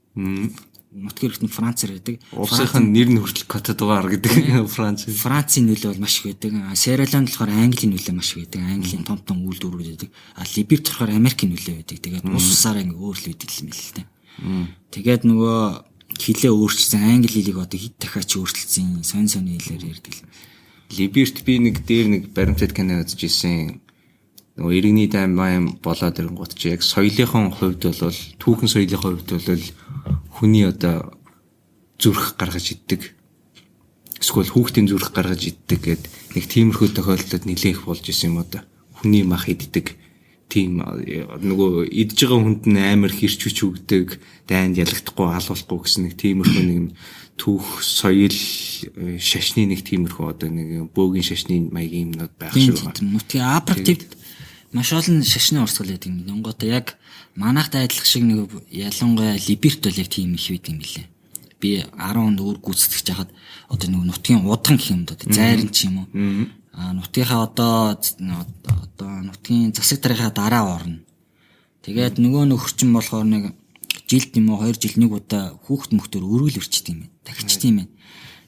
Нутгийн хэрэгт нь Францаар байдаг. Улсынх нь нэр нь хүртэл Кот д'Ивуар гэдэг Франц. Францын нөлөө бол маш их байдаг. Sierra Leone болохоор Английн нөлөө маш их байдаг. Английн том том үйлдвэрүүд байдаг. А Либерт болохоор Америкийн нөлөө байдаг. Тэгээд улс усаараа ингээ өөр л байдаг юм л дээ. Тэгээд нөгөө хилээ өөрчилсөн англи хэлийг одоо хэд дахиад ч өөрчилсөн сонь сонь хэлээр ярьдаг. Либерт би нэг дээр нэг баримтат кино үзэж исэн. Нөгөө иргэний дайм маям болоод ирэнгүүт чи яг соёлынхон хувьд бол түүхэн соёлынхон хувьд бол хүний одоо зүрх гаргаж иддэг. Эсвэл хүүхдийн зүрх гаргаж иддэг гэд нэг тиймэрхүү тохиолдлууд нэлээх болж исэн юм одоо. Хүний мах иддэг. Тийм нөгөө идж байгаа хүнд нь амар хэрч хүч өгдөг, дайнд ялагдахгүй, алуулахгүй гэсэн нэг тиймэрхүү нэг түүх соёл шашны нэг тиймэрхүү одоо нэг бөөгийн шашны маягийн юмнууд байх шиг байна. Нутгийн Африкт маш олон шашны урсгал байдаг юм. Янготой яг манайхтай адилх шиг нэг ялангуяа Либерт бол яг тийм их байд юм билээ. Би 10 онд өөр гүйцэтгэж хахад одоо нэг нутгийн удган гэх юм даа зайран ч юм уу. А нутгийнхаа одоо нутгийн засаг даргийнхаа дараа орно. Тэгээд нөгөө нөхөрчин болохоор нэг жилд юм уу 2 жил нэг удаа хүүхд мөхтөр өргөл өрчдөг юм байна. Тахичд юм байна.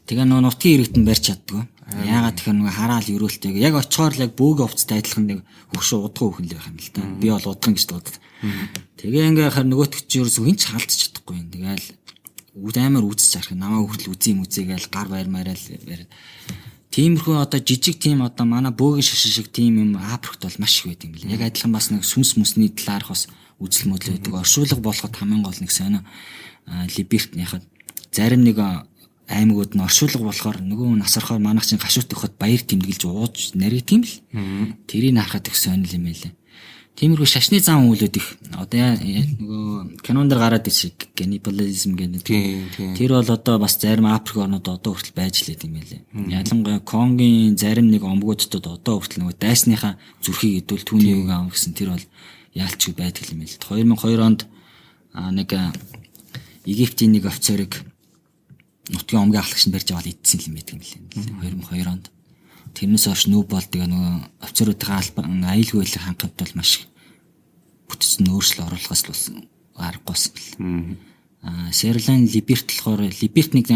Тэгээ нөгөө нутгийн иргэдэн барьж чаддгүй. Яагаад тэгэхээр нөгөө хараал өрөөлтэй. Яг очихоор л яг бөөгийн хувцастай адилхан нэг хөгшин удахгүй хөхн л байх юм л да. Би бол удхан гэж дуудаад. Тэгээ ингээ хахаар нөгөөтг чи ерөөсөө хин ч халдч чадахгүй юм. Тэгээл амар үзэж арах. Намаа хүртэл үзье юм үзээгээл гар барьмаараа л барь. Тиймэрхүү одоо жижиг тийм одоо манай бөөгийн шашин шиг тийм юм Африкт бол маш их байд юм билээ. Яг адилхан бас нэг сүнс мүсний талаарх бас үзэл модлоо байдаг. Оршуулга болоход хамгийн гол нэг сонио Либерт яхад зарим нэг аймагуд нь оршуулга болохоор нөгөө нас орохоор манайх чинь гашуут өгөхөд баяр тэмдэглэж ууж нарийт юм л. Тэрийг харахад их сонир юм байлаа. Тиймэрхүү шашны зам үйлүүд их. Одоо нөгөө кинон дээр гараад ирсэн каннибализм гэдэг. Тэр бол одоо бас зарим Африк орнууд одоо хүртэл байж лээд юм байлээ. Ялангуяа Конгийн зарим нэг омгуудад одоо хүртэл нөгөө дайсныхаа зүрхийг идвэл түүний үг аав гэсэн тэр бол яалчгүй байдаг юм байл. 2002 онд нэг Египтийн нэг офицерыг нутгийн омгийн ахлагч нь барьж аваад идсэн юм байдаг юм лээ. 2002 онд. Тэрнээс хойш нүүб бол тэгээ нөгөө офицеруудын аюулгүй байдлыг хангахад бол маш бүтцэн өөрчлөлт оруулахаас л болсон аргагүй байсан бэл. Серлан Либерт болохоор Либерт нэг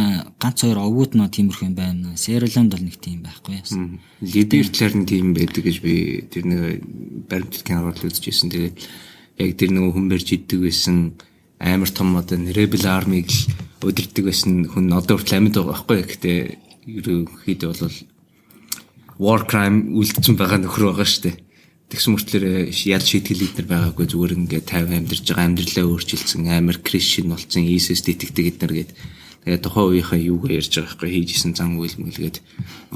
ганц хоёр овгууд нөө тиймэрхүү юм байна. Серланд бол нэг тийм байхгүй яасан. Либерт л харин тийм байдаг гэж би тэр нэг баримтат киноор л үзчихсэн. Тэгээд яг тэр нөгөө хүн барьж иддэг байсан амар том одоо Rebel Army-г л удирддаг байсан хүн одоо хүртэл амьд байгаа байхгүй. Гэхдээ ерөнхийдөө бол war crime үлдсэн байгаа нөхөр байгаа шүү дээ. Тэгсэн мөртлөө ял шийтгэл эднэр байгаагүй зүгээр ингээд 50 амьдарч байгаа амьдралаа өөрчилсөн амар Christian болсон Иесуст итгэдэг эднэр гээд тэгээд тухайн үеийнхээ юугаа ярьж байгаа байхгүй хийж исэн зан үйл мөлгээд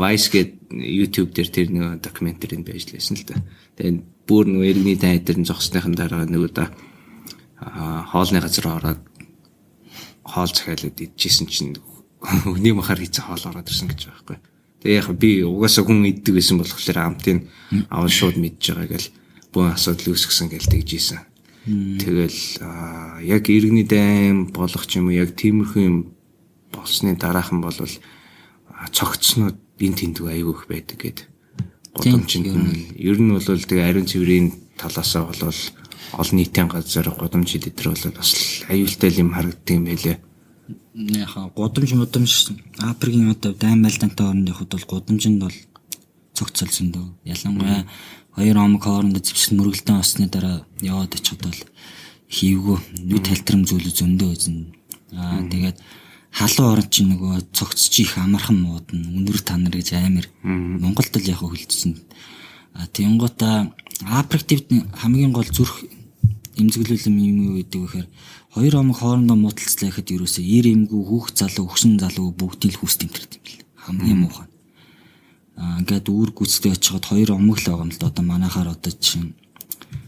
Vice гээд YouTube дээр тэр нэг докюментари байж лээсэн л да. Тэгээд бүр нөгөө иргэний дай дээр нь зогсныхан дараа нөгөө да хоолны газар ороод хоол захиалаад идчихсэн чинь өний махаар хийсэн хоол ороод ирсэн гэж байгаа байхгүй. Тэгээ яг би угаасаа хүн иддэг байсан болохоор амтын аван шууд мэдж байгаа гэл бөөн асуудал үүсгэсэн гэл тэгж ийсэн. Тэгэл яг иргэний дайм болох ч юм уу яг тиймэрхүү юм болсны дараахан бол цогцснууд энэ тэндүү аягүй их байдаг гэд гудамжинд нь ер нь бол тэгээ ариун цэврийн талаасаа бол олон нийтийн газар гудамжид эдэр бол бас аюултай юм харагддаг юм байлээ. Яхаа гудамж мудамж Африкийн одоо дайн байлдаантай оронд явхад бол гудамжинд бол цогцол зөндөө. Ялангуяа хоёр омог хоорондоо зэвсэг мөргөлдөн олсны дараа яваад очиход бол хийвгүү нүд халтрам зүйлүү зөндөө үзэн. Аа тэгээд халуун орон чинь нөгөө цогц чи их амархан муудна. Үнэр танар гэж амар. Монголд л яг хөлдсөн. А тэнгуутаа Африк төвд хамгийн гол зүрх эмзэглүүл юм юу гэдэг вэ гэхээр хоёр омог хоорондоо муудалцлаа гэхэд ерөөсөө ир эмгүү хүүхд залуу өгсөн залуу бүгдийг л хүүс тэмтэрд юм бэл. Хамгийн муухай. Аа ингээд үүр гүйцэтгэж очиход хоёр омог л байгаа юм л да. Одоо манайхаар одоо чинь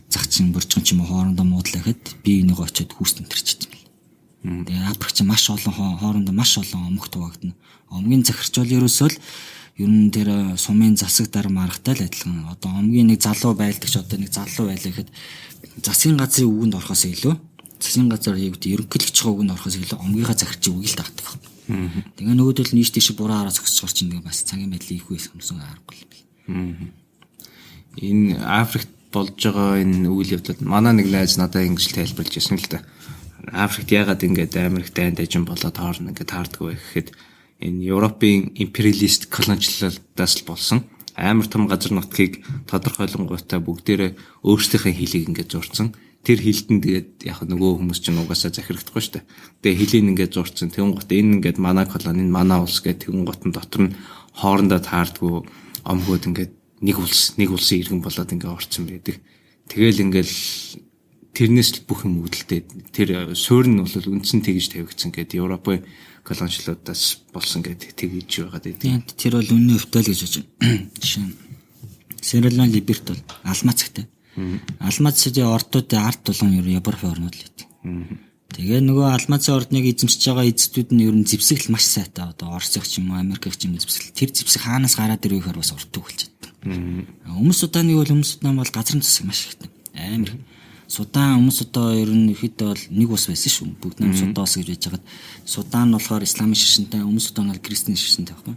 зах чин боржгон ч юм уу хоорондоо муудлаа гэхэд бие бинийгөө очиод хүүс тэмтэрчихэд юм бэл. Тэгээ Африк чинь маш олон хоорондоо маш олон омогт хуваагдана. Омгийн захирч бол ерөөсөө л ер нь тэр сумын засаг дарам аргатай л адилхан. Одоо омгийн нэг залуу байлдагч одоо нэг залуу байлаа гэхэд засгийн газрын үгэнд орохоос илүү засгийн газар юу гэдэг ерөнхийлөгчийн үгэнд орохоос илүү омгийнхаа захирчийн үгийг л дагдаг. Тэгээ нөгөөдөл нь ийш тийш буруу хараа зогсчихор чинь тэгээ бас цагийн байдлыг их үе юмсан аргагүй юм бэл. Энэ Африкт болж байгаа энэ үйл явдлууд манай нэг найз надад ингэж тайлбарлаж ирсэн л да. Африкт яагаад ингэж амар их дайн дайжин болоод хоорно ингэж таардгүй вэ гэхэд энэ Европын империалист колоничлалаас л болсон. Амар том газар нутгийг тодорхойлонгуйтай бүгдээрээ өөрсдийнхээ хилийг ингэж зурцсан. Тэр хилтэн тэгээд яг нөгөө хүмүүс чинь угаасаа захирагдахгүй шүү дээ. Тэгээ хилийг ингэж зурцсан. Тэгэн гот энэ ингээд манай колони, энэ манай улс гэх тэгэн гот нь дотор нь хоорондоо таардгүй омгууд ингээд нэг улс, нэг улсын иргэн болоод ингээд орцсон байдаг. Тэгэл ингээд тэрнээс л бүх юм үүдэлтэй. Тэр суурь нь бол үндсэн тэгж тавигдсан гэдэг Европын колоничлуудаас болсон гэдэг тэгж байгаад байдаг. Тэр бол үнэн өвтэй л гэж бодож байна. Жишээ нь Серлан Либерт бол алмаацтай. Алмаацын ордуудын ард тулгын ер нь Европын орнууд л байдаг. Тэгээ нөгөө алмаацын ордныг эзэмшиж байгаа эзэдүүд нь ер нь зэвсэгэл маш сайтай. Одоо Оросх ч юм уу, Америк ч юм уу зэвсэгэл. Тэр зэвсэг хаанаас гараад ирвэ гэхээр бас урт төгөлж чаддаг. Өмнө Судааны бол өмнө Судан бол газрын засаг маш ихтэй. Амар. Судан өмнө Судан ер нь ихэд бол нэг ус байсан шүү. Бүгд нэг Судан ус гэж байж хагаад Судан нь болохоор исламын шашинтай, өмнө Судан бол христийн шашинтай байхгүй.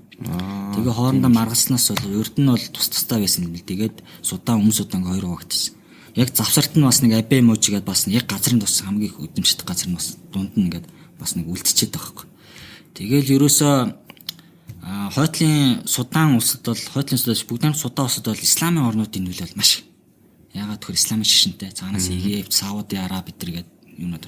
Тэгээ хоорондоо маргаснаас бол урд нь бол тус тустай байсан юм бэл. Тэгээд Судан өмнө Судан хоёр хуваагдсан. Яг завсарт нь бас нэг Абе мууж гээд бас яг газрын тус хамгийн их үдэмшдэг газар нь бас дунд нь ингээд бас нэг үлдчихэд байгаа байхгүй. Тэгээл ерөөсөө Хойтлын Судан улсад бол хойтлын Судан бүгд найрамд Судан улсад бол исламын орнуудын нөлөө бол маш их. Яагаад гэвэл исламын шашинтай цаанаас Египт, Сауди Араби бид нар гээд юунууд.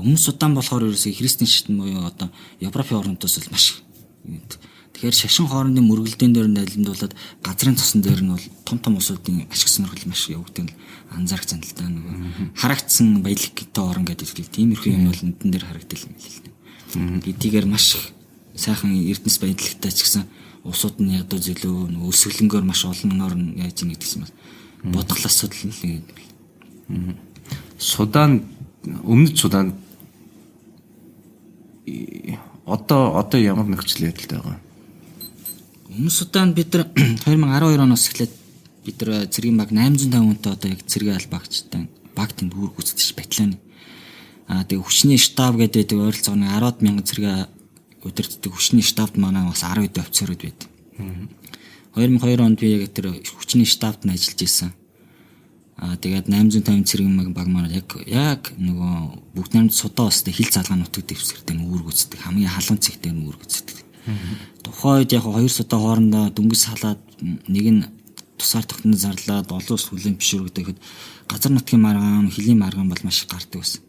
Өмнөд Судан болохоор ерөөсөө христийн шашин буюу одоо Европын орнуудаас бол маш их. Тэгэхээр шашин хоорондын мөргөлдөөн дээр нь алимдуулаад газрын цусан дээр нь бол том том улсуудын ашиг сонирхол маш явагдана анзаарч зан л да нөгөө харагдсан баялагтай орн гэдэг л тиймэрхүү юм бол эндэн дээр харагдал юм л л. Гэдгээр маш их сайхан эрдэнэс баялагтай ч гэсэн улсууд нь ядуу зөлөө нөгөө өсөглөнгөөр маш олонноор нь яаж ийн гэдэг юм бол бодгол асуудал нь л гэдэг. Судан өмнөд Судан одоо ямар нөхцөл байдалтай байгаа юм? Өмнөд Судан бид нар 2012 оноос эхлээд бид нар цэргийн баг 850 хүнтэй одоо яг цэргийн албаагчтай баг тэнд үүрэг гүйцэтгэж батлааны. Тэгээ хүчний штаб гэдэг ойролцоогоо 10 мянган цэрэг удирддаг хүчний штабд манай бас 10 хэдэн офицерууд байд. 2002 онд би яг тэр хүчний штабд нь ажиллаж исэн. Тэгээд 850 цэргийн баг маань яг нөгөө бүгд найрамд Судан улстай хил залгаа нутаг дэвсгэр дээр үүрэг гүйцэтгэдэг. Хамгийн халуун цэг дээр үүрэг гүйцэтгэдэг. Тухайн үед яг хоёр Судан хоорондоо дөнгөж салаад нэг нь тусгаар тогтнол зарлаад олон улс хүлээн зөвшөөрөгдөхэд газар нутгийн маргаан, хөлийн маргаан бол маш их гардаг байсан.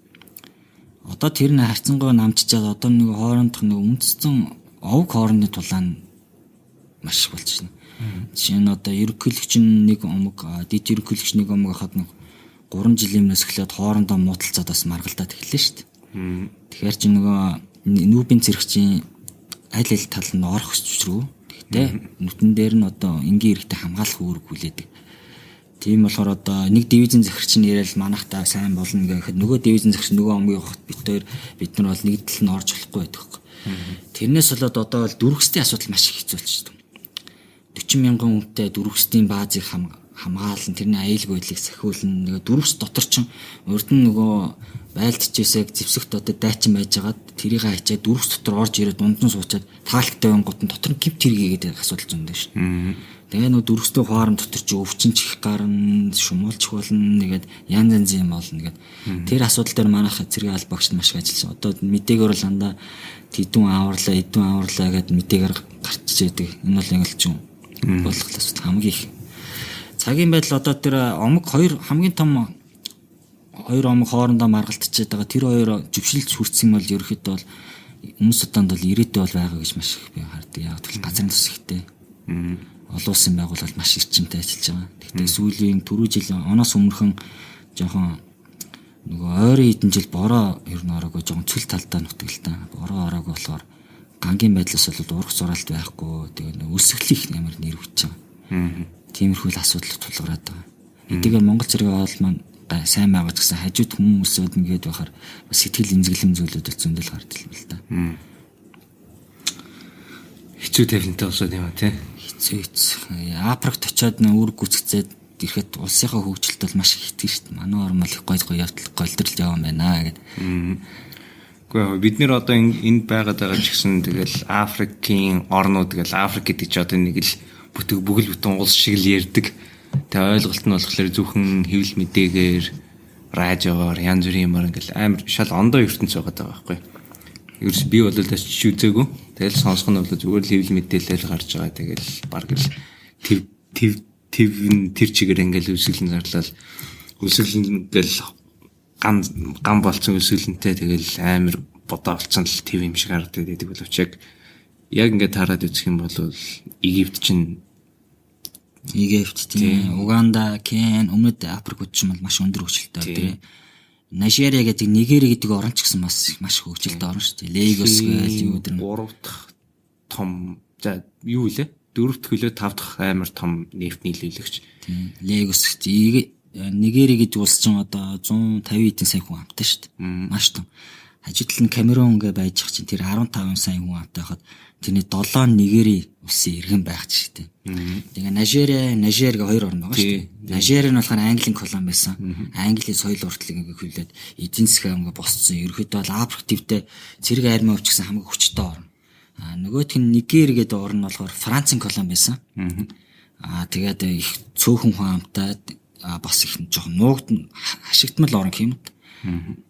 Одоо тэр нь харьцангуй намчичаад одоо нэг хоорондох нэг үндсэн овг хоорондын тулаан маш их болчихно. Жишээ нь одоо ерөнхийлөгч нь нэг омог, дэд ерөнхийлөгч нэг омог хахад нэг 3 жилийн өмнөөс эхлээд хоорондоо муудалцаад бас маргалдаад эхэллээ шүү дээ. Тэгэхээр чи нөгөө нүүбийн цэрэгчийн аль аль тал нь орох хүчрүү. Гэхдээ нүтэн дээр нь одоо энгийн хэрэгтэй хамгаалах үүрэг хүлээдэг. Тийм болохоор одоо нэг дивизийн захирч нь ирээл манайхтаа сайн болно гэхэд нөгөө дивизийн захирч нөгөө омгийн хот бид хоёр бид нар бол нэг тал нь орж болохгүй байдаг хөөх. Тэрнээс болоод одоо бол дөрвөстийн асуудал маш их хэцүү болчихсон. 40 мянган хүнтэй дөрвөстийн баазыг хамгаалан тэрний аюулгүй байдлыг сахиулна. Нөгөө дөрвөс дотор чинь урд нь нөгөө байлдчихээсээ зэвсэгт одоо дайчин байжгаад тэрийг хачаад дөрвөс дотор орж ирээд дунд нь суучаад таалктай байнгут нь дотор нь гимт хэрэг гэдэг асуудал зөндөө шүү. Тэгээ нөгөө дөрвөстөө хоорон дотор чи өвчин чих гарна, шумуулчих болно, нэгээд янз янзын юм болно нэгээд тэр асуудал дээр манайх цэргийн албаагчд маш их ажилласан. Одоо мэдээгээр бол дандаа тэдүүн аварлаа, эдүүн аварлаа гэд мэдээгээр гарчиж байдаг. Энэ бол ингээл ч юм болох асуудал хамгийн их. Цагийн байдал одоо тэр омог хоёр хамгийн том хоёр омог хоорондоо маргалтчихэд байгаа. Тэр хоёр жившилж хүрсэн бол ерөөхдөө бол Өмнөд Суданд бол ирээдүй бол байгаа гэж маш их би хардаг. Яг тэгвэл газрын тус ихтэй. Олон улсын байгууллага маш эрчимтэй ажиллаж байгаа. Гэхдээ сүүлийн түрүү жил оноос өмнөхөн жоохон нөгөө ойрын хэдэн жил бороо ер нь ороогүй жоохон цөл талдаа нутаг л та. Бороо ороогүй болохоор гангийн байдлаас бол урах зураалт байхгүй. Тэгээ нөгөө өсгөлийнх ямар нэр хүч байгаа. Тиймэрхүү л асуудал тулгараад байгаа. Эдгээр Монгол цэргийн хоол маань сайн байгаа ч гэсэн хажууд хүмүүсүүд ингээд байхаар сэтгэл эмзэглэм зүйлүүд бол зөндөл гардаг юм л та. Хэцүү тавилантай улсууд юм а тий. Хэцүү. Африкт очиод нэ үүрэг гүйцэтгэцээд ирэхэд улсынхаа хөгжилт бол маш их итгэж шүү дээ. Манай орн бол их гой гой явдал голдрол яваа юм байна гэд. Гэхдээ бид нэр одоо энд байгаад байгаа ч гэсэн тэгэл Африкийн орнууд гэл Африк гэдэг чи одоо нэг л бүтэг бүгэл бүтэн улс шиг л ярьдаг. Тэгээ ойлголт нь болохоор зөвхөн хэвлэл мэдээгээр радиогоор янз бүрийн юмар ингээл амар шал ондоо ертөнц байгаа даа байхгүй. Ерөөс би бол очиж үзээгүй. Тэгэл сонсох нь бол зүгээр л хэвлэл мэдээлэл гарч байгаа. Тэгэл баг л төв төв төв тэр чигээр ингээл өсөглөн зарлал өсөглөн ингээл гам гам болцсон өсөглөнтэй тэгэл амар бодоо болцсон л төв юм шиг харагдаад байдаг боловч яг ингээд таарад үзэх юм бол Египт чинь Египт тийм Уганда, Кен, Өмнөд Африк ч юм бол маш өндөр хөгжилтэй тийм. Нижерия гэдэг Нигери гэдэг орн ч гэсэн бас маш хөгжилтэй орн шүү дээ. Легос гээл юу гэдэг. 3 дахь том за юу лээ? 4 дахь хөлөө 5 дахь амар том нефт нийлүүлэгч. Тийм. Легос Нигери гэдэг улс чинь одоо 150 хэдэн сая хүн амтай шүү дээ. Маш том. Хажууд нь Камерун гэ байж ах чинь тэр 15 сая хүн амтай байхад тэрний 7 Нигери улсын иргэн байх ч гэдэг. Тэгээ Нижерия, Нижер гэ хоёр орн байгаа шүү дээ. Нижери нь болохоор Английн колони байсан. Английн соёл уртлыг ингээ хөвлөд эдийн засгаа ингээ босцсон. Ерөнхийдөө бол Африк твдээ цэрэг армийн хувьд ч гэсэн хамгийн хүчтэй орн. А нөгөөх нь Нигер гэдэг орн нь болохоор Францын колони байсан. Аа тэгээд их цөөхөн хүн амтай бас их жоохон нуугд хашигдмал орн гэх юм.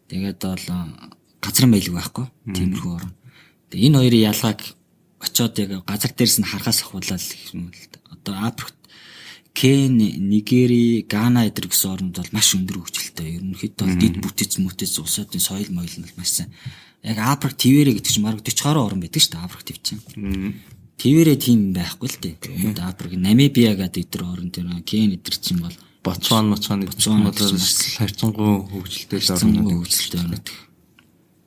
Тэгээд бол газрын баялаг байхгүй. Тиймэрхүү орн. Тэгээ энэ хоёрын ялгааг очоод яг газар дээрс нь харахаас ахуулаад гэх юм л да. Одоо Африкт Кен, Нигери, Гана эдэр гэсэн оронд бол маш өндөр хөгжилтэй. Ерөнхийдөө бол дэд бүтэц мүтэц улсуудын соёл моёл нь маш сайн. Яг Африк твэрэ гэдэг чинь бараг 40 гаруй орн байдаг шүү дээ. Африк төв чинь. Твэрэ тийм байхгүй л дээ. Африк Намибиа гэдэг эдэр орн тэр Кен эдэр чинь бол Ботсван, Ботсван бол харьцангуй хөгжилтэй орнууд.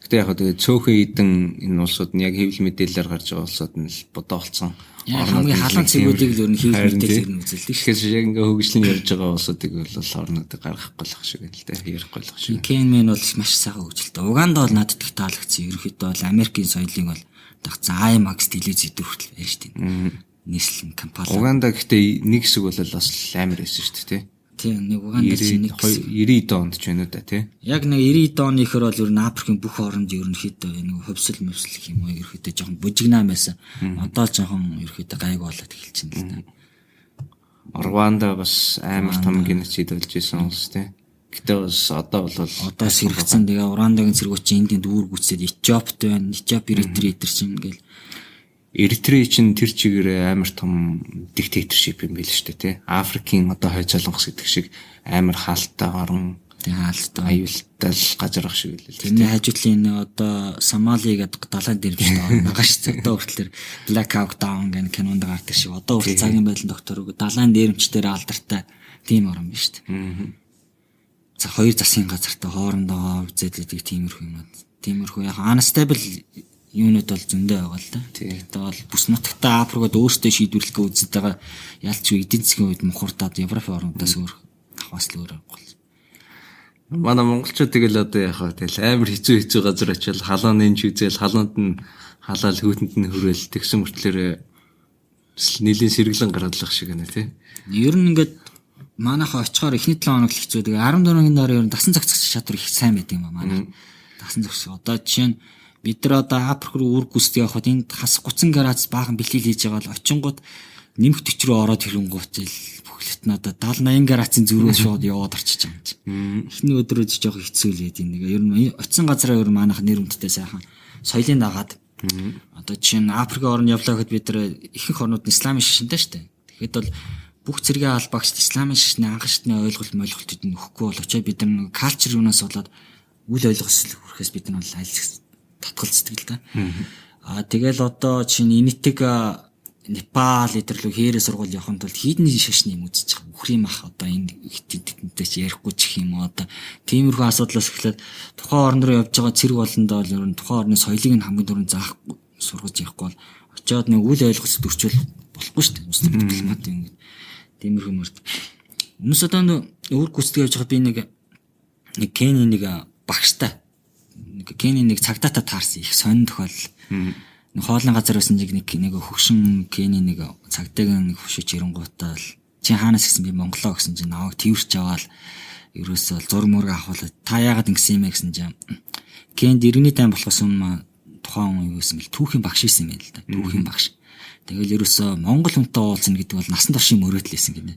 Гэтэ яг тэгээ цөөхөн идэн энэ улсууд нь яг хэвлэл мэдээлэлээр гарч байгаа улсууд нь л бодоо болсон. Хамгийн халуун цэгүүдийг л ер нь хэвлэл мэдээлэлээр нь үзэлдэг шүү. Тэгэхээр яг ингээ хөгжлийн явж байгаа улсуудыг бол орнуудыг гаргахгүй л ах шиг л дээ. Ярихгүй л ах шиг. Кен мэн бол маш сайхан хөгжилтэй. Уганда бол надад их таалагдсан. Ерөнхийдөө бол Америкийн соёлыг бол дагцсан IMAX телевиз идэх хүртэл байна шүү дээ. Нийслэн Кампала. Уганда гэхдээ нэг хэсэг бол бас амар байсан шүү дээ, тий. Тийм, нэг Уганда чинь нэг 90 онд ч байна уу да тий. Яг нэг 90 оны ихэр бол ер нь Африкийн бүх оронд ерөнхийдөө нэг хувьсэл мөвсөл гэх юм уу ерөнхийдөө жоохон бужигнаа байсан. Одоо л жоохон ерөнхийдөө гайг болоод эхэлж байна л да. Руанда бас амар том геноцид болж исэн улс тий. Гэтэ бас одоо бол одоо сэргэцэн. Тэгээ Руандагийн цэргүүд чинь энд энд үүр гүйцээд Этиопт байна. Этиоп, Эритре эдэр чинь ингээл Эритрей чинь тэр чигээр амар том диктаторшип юм байл шүү дээ тий. Африкийн одоо хойд солонгос гэдэг шиг амар хаалттай орон, тий, хаалттай аюултай л газар ах шиг л. Тэрний хажуудлын нэг одоо Сомали гэдэг далайн дэрвштэй орн байгаа шүү дээ. Одоо хүртэл Black Hawk Down гэх кинонд гардаг шиг одоо хүртэл цагийн байдлын доктор далайн дээрэмчдэр алдартай тийм орн биш шүү дээ. За хоёр засгийн газартай хоорондоо үзээд байдаг тиймэрхүү юмнууд. Тиймэрхүү яг unstable юунууд бол зөндөө байгаа л да. Тэгээд бол бүс нутагтаа Африкад өөртөө шийдвэрлэх гэж үзэж байгаа ялч эдийн засгийн үед мухардаад Европын орнуудаас өөр авахаас л өөр аргагүй. Манай монголчууд тэгэл одоо яах вэ? Тэгэл амар хэцүү газар очил халуун нэмж үзэл халуунд нь халаал хүүтэнд нь хүрээл тэгсэн мөртлөөр нэлийн сэргэлэн гаргалах шиг байна тий. Ер нь ингээд манайхаа очихоор эхний 7 хоног л хэцүү. Тэгээ 14-ний дараа ер нь дасан зохицох чадвар их сайн байдаг юм а манай. Дасан зохицох. Одоо жишээ нь бид нар одоо Африк руу үүрэг гүйцэтгэх явахад энд хас 30 градус баахан бэлтгэл хийж байгаа бол очингууд нэмэх 40 рүү ороод ирэнгуут л бүхлэт нь одоо 70 80 градусын зүрөө шууд яваад орчиж байгаа юм чи. Эхний өдрүүд жоох хэцүү л байд юм. Ер нь очисон газараа ер нь манайх нэр хүндтэй сайхан соёлын дагаад одоо жишээ нь Африкийн орн явлаа гэхэд бид нар ихэнх орнууд нь исламын шашинтай шүү дээ. Тэгэхэд бол бүх цэргийн албаагчд исламын шашны анхан шатны ойлголт мойлголтод нь өгөхгүй бол очоод бид нар калчер юунаас болоод үл ойлгосол хүрэхээс бид нар бол аль татгалздаг л да. Аа тэгэл одоо чинь Энэтэг Непал эдэрлүү хээрээ сургууль явахын тулд хийдний шашны юм үзэж байгаа. Үхрийн мах одоо энэ тэдэнтэй чи ярихгүй ч гэх юм уу одоо тиймэрхүү асуудлаас эхлээд тухайн орн руу явж байгаа цэрэг болондоо бол ер нь тухайн орны соёлыг нь хамгийн түрүүнд заах сургаж явахгүй бол очиод нэг үл ойлголцод өрчөөл болохгүй шүү дээ. Муслим дипломат юм ингээд тиймэрхүү мөрт. Өмнөс одоо өөр гүйцэтгэж явж байгаа би нэг Кений нэг багштай нэг Кений нэг цагдаатай таарсан их сонин тохиолдол. Нэг хоолны газар байсан нэг нэг хөгшин Кений нэг цагдаагийн нэг хөшөөч ирэнгуутаа л чи хаанаас гэсэн би Монголоо гэсэн чинь наваг тэрч аваал ерөөсөө зураг мураг авахвал та яагаад ингэсэн юм бэ гэсэн чинь Кенд иргэний тайм болохоос өмнө тухайн хүн юу гэсэн бэл түүхийн багш байсан юм байна л да. Түүхийн багш. Тэгэл ерөөсөө Монгол хүнтэй уулзна гэдэг бол насан туршийн мөрөөдөл байсан гинэ.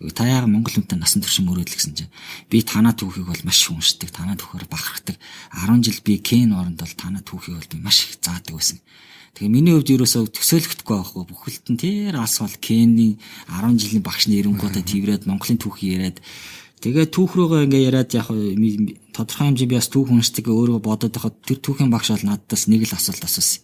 Та яагаад Монгол хүнтэй насан туршийн мөрөөдөл гэсэн чинь би танаа түүхийг бол маш их уншдаг, танаа түүхээр бахархдаг. 10 жил би Кен оронд бол танаа түүхийг бол би маш их заадаг байсан. Тэгээ миний хувьд ерөөсөө төсөөлөгдөхгүй байхгүй бүхэлд нь тэр асуул Кений 10 жилийн багш нь ирэнгуутаа тэрврээд Монголын түүхийг яриад тэгээ түүх рүүгээ ингээ яриад яг тодорхой хэмжээ би бас түүх уншдаг өөрөө бодоод байхад тэр түүхийн багш бол надаас нэг л асуулт асуусан.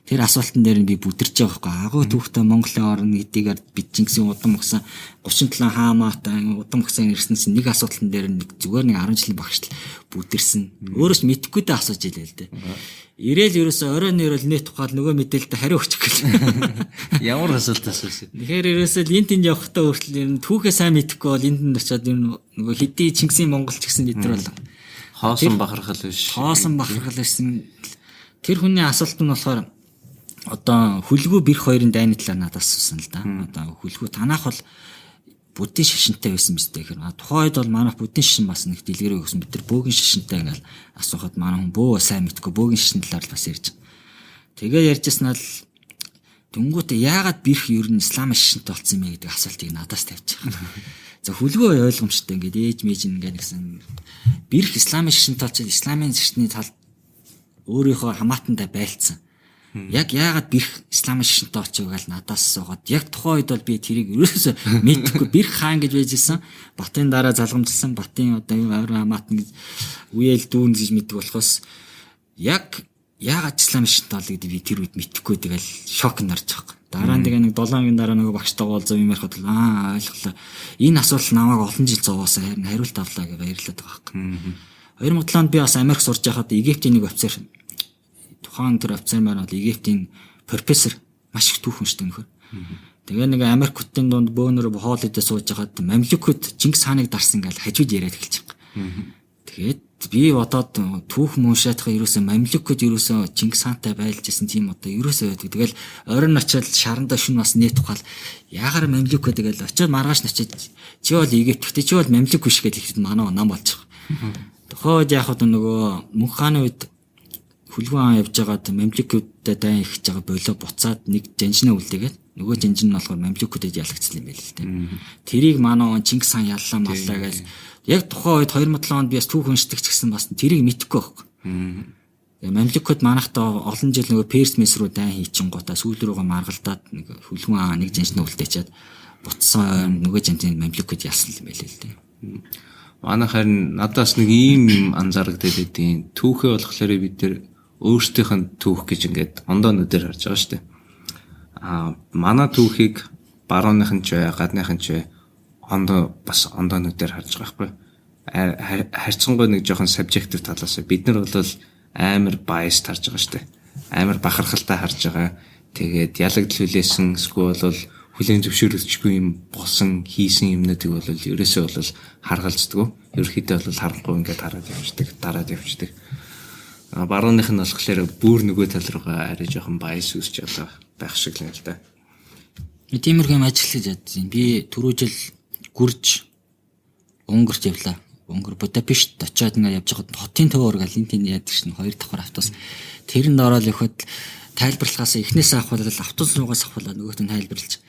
Тэр асуултан дээр нь би бүдэрч байгаа байхгүй. Агуу түүхтэй Монголын орн гэдгээр бид Чингисийн удам өгсөн 37 хаамаатай удам өгсөн ирсэн чинь нэг асуултан дээр нэг зүгээр нэг 10 жилийн багш л бүдэрсэн. Өөрөөс мэдэхгүй дээ асууж илээ л дээ. Ирээл ерөөсөө орой нэрэл нийт тухаал нөгөө мэдээлэлд хариу өгчих гээл. Ямар асуулт асуусан. Тэгэхээр ерөөсөө л энд тэнд явахдаа хүртэл ер нь түүхээ сайн мэдэхгүй бол энд тэнд очиад ер нь нөгөө хэдий Чингисийн Монгол ч гэсэн бид нар бол хоосон бахархал биш. Хоосон бахархал байсан. Тэр хүний асуулт нь болохоор одоо хүлгүү бэрх хоёрын дайны талаар надад асуусан л да. Одоо хүлгүү танах бол буддийн шашинтай байсан биз дээ гэхээр тухайн үед бол манайх буддийн шашин бас нэг дэлгэрээ өгсөн. Бид нар бөөгийн шашинтай ингээл асуухад манай хүн бөө сайн мэдгүй бөөгийн шашин талаар л бас ярьж. Тэгээ ярьжсэн нь л дүнгуүтэ яагаад бэрх ер нь исламын шашинтай болсон юм бэ гэдэг асуултыг надаас тавьж байгаа. За хүлгүү ойлгомжтой ингээд ээж мэж ингээд нэгсэн бэрх исламын шашинтай болчиход исламын шашны талд өөрийнхөө хамаатандаа байлцсан. Яг яагаад бэрх исламын шашинтай очив гэж надаас асуугаад яг тухайн үед бол би тэрийг ерөөсөө мэдэхгүй бэрх хаан гэж байж исэн. Батын дараа залгамжилсан Батын одоо юм авир хамаатан гэж үеэл дүүн гэж мэддэг болохоос яг яагаад исламын шашинтай бол гэдэг би тэр үед мэдэхгүй тэгэл шок нарж байгаа. Дараа нь тэгээ нэг 7 хоногийн дараа нөгөө багштайгаа уулзаа юм ярихад л аа ойлголоо. Энэ асуулт намайг олон жил зовоосоо харин хариулт авлаа гэж баярлаад байгаа байхгүй. 2007 онд би бас Америк сурж байхад Египтийн нэг офицер тухайн тэр офицер маань бол Египтийн профессор маш их түүхэн шүү дээ нөхөр. Тэгээ нэг Америкуудын дунд бөөнөр хоол идэ сууж байхад мамлюкууд Чингис хааныг дарсан ингээл хажууд яриад эхэлж байгаа. Тэгээд би бодоод түүх мөн шатах ерөөсөө мамлюкууд ерөөсөө Чингис хаантай байлж исэн тийм одоо ерөөсөө байдаг. Тэгэл оройн очиад шарандаа шүн бас нээт ухаал яагаар мамлюкууд тэгэл очиад маргааш нь очиад чи бол Египт гэхдээ чи бол мамлюк биш гэж хэлэхэд манай нам болж байгаа. Тухайн үед яг хөө нөгөө мөнх хааны үед хүлгүүн хаан явж байгаад мамлюкуудтай дайн ихж байгаа болоо буцаад нэг жанжнаа үлдээгээд нөгөө жанжин нь болохоор мамлюкуудад ялагдсан юм байл л дээ. Тэрийг манай он Чингис хаан яллаа маллаа гэж яг тухайн үед 2007 онд би бас түүх уншдаг ч гэсэн бас тэрийг мэдэхгүй байхгүй. Тэгээ мамлюкууд манайхтай олон жил нөгөө Перс мэс рүү дайн хийчихэнгуутаа сүүл рүүгээ маргалдаад нэг хүлгүүн хаан нэг жанжнаа үлдээчихэд буцсан нөгөө жанжин мамлюкууд ялсан юм байл л дээ. Манай харин надаас нэг ийм юм анзаарагдаад байдیں۔ Түүхээ болохоор бид тэр өөрсдийнх нь түүх гэж ингээд ондоо нүдээр харж байгаа шүү дээ. Аа манай түүхийг барууных нь ч бай, гадных нь ч бай ондоо бас ондоо нүдээр харж байгаа байхгүй. Харьцангуй нэг жоохон subjective талаас бид нар бол амар bias харж байгаа шүү дээ. Амар бахархалтай харж байгаа. Тэгээд ялагдал хүлээсэн эсвэл бол хүлээн зөвшөөрөгчгүй юм болсон хийсэн юмнуудыг бол ерөөсөө бол харгалздаг. Ерөнхийдөө бол харанхуй ингээд хараад явждаг, дараад явждаг. Барууных нь болохоор бүр нөгөө тал руугаа арай жоохон bias үүсч байгаа байх шиг л юм л да. Тиймэрхүү юм ажиллаж ядсан. Би түрүү жил Гүрж Унгарч явлаа. Унгар Будапешт очиод ингээд явж байхад хотын төв ургаал энэ тэнд яадаг шин хоёр давхар автобус. Тэрэнд ороод явхад тайлбарлахаас эхнээсээ авахвал автобус руугаас авахвал нөгөөт нь тайлбарлаж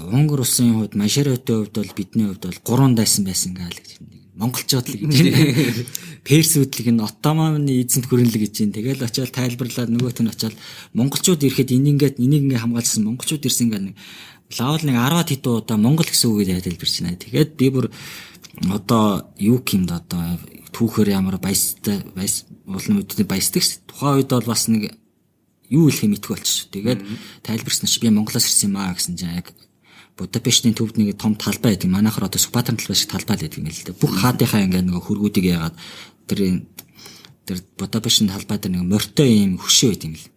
Унгар улсын хувьд Машаротын хувьд бол бидний хувьд бол гурван дайсан байсан гаал гэж монголчууд л гэж байна. Персүүд л гин Оттоманы эзэнт гүрэнлэг гэж байна. Тэгэл очиад тайлбарлаад нөгөөт нь очиад монголчууд ирэхэд энийг ингээд энийг ингээд хамгаалсан монголчууд ирсэн ингээд нэг лавл нэг 10 хэдэн удаа монгол гэсэн үгээр тайлбарч байна. Тэгээд би бүр одоо юу гэмд одоо түүхээр ямар баястай баяс улам үдний баясдаг ш. Тухайн үед бол бас нэг юу хэлхээ мэдгүй болчих. Тэгээд тайлбарсан чи би Монголоос ирсэн юм аа гэсэн чинь яг Будапештийн төвд нэг том талбай байдаг. Манайхаар одоо Сүхбаатарын талбай шиг талбай л байдаг юм л дээ. Бүх хаадынхаа ингээд нөгөө хөргүүдийг яагаад тэр Будапештийн талбай дээр нэг морьтой юм хөшөө байдаг юм л.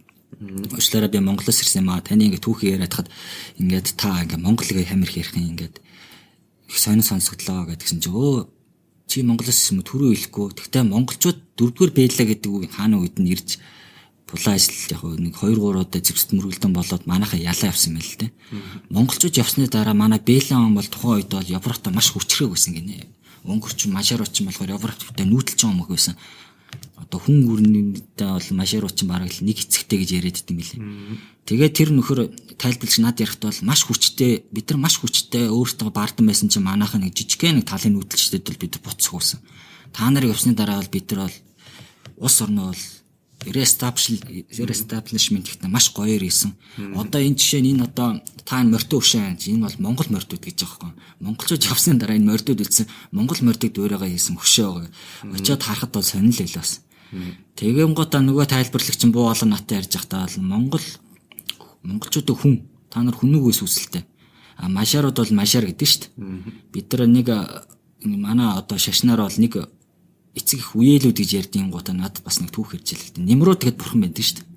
Уучлаарай би Монголоос ирсэн юм аа. Таны ингээд түүхий яриад хад ингээд та ингээд Монголыг хамир ярих юм ингээд их сонин сонсогдлоо гэдгсэн чи өө чи Монголоос ирсэн юм түрүү хэлэхгүй. Тэгтээ монголчууд дөрөвдүгээр Бэлла гэдэг үг хааны үед нь ирж булаа ажил яг нэг 2 3 удаа зэвсэт мөргөлдөн болоод манайхаа ялаа явсан юм л дээ. Монголчууд явсны дараа манай Бэлэн он бол тухайн үед бол Европтой маш хүчрэг байсан гинэ. Өнгөрч Мажар учин болохоор Европтой нүүдэлч байгаа юм байсан. Одоо хүн гүрнийдээ бол Мажар учин бараг л нэг эцэгтэй гэж яриад идэм билээ. Тэгээд тэр нөхөр тайлбарлаж над ярихт бол маш хүчтэй бид нар маш хүчтэй өөртөө баардан байсан чинь манайхаа нэг жижигхэн нэг талын нүүдэлчдэд бол бид нар буцах байсан. Та нарыг явсны дараа бол бид нар бол улс орноо бол reestablishment гэхдээ маш гоёор хийсэн. Одоо энэ жишээ нь энэ одоо та энэ морьтой хөшөө энэ бол Монгол морьтууд гэж байгаа байхгүй. Монголчууд явсны дараа энэ морьтууд үлдсэн. Монгол морьтыг дуурайгаа хийсэн хөшөө байгаа. Очиод харахад бол сонирхол л бас. Тэгэнгүүтээ нөгөө тайлбарлагч нь буу олон натаа ярьж байхдаа бол монголчуудын хүн та нар хүнүүгээс сүсэлтэй. А машаарууд бол машаар гэдэг шүү дээ. Бид нар нэг манай одоо шашнаар бол нэг эцэг их үеэлүүд гэж ярьдیں гутаа надад бас нэг түүх хэрж л дээ. Немрод гэхэд бурхан байдаг шүү дээ.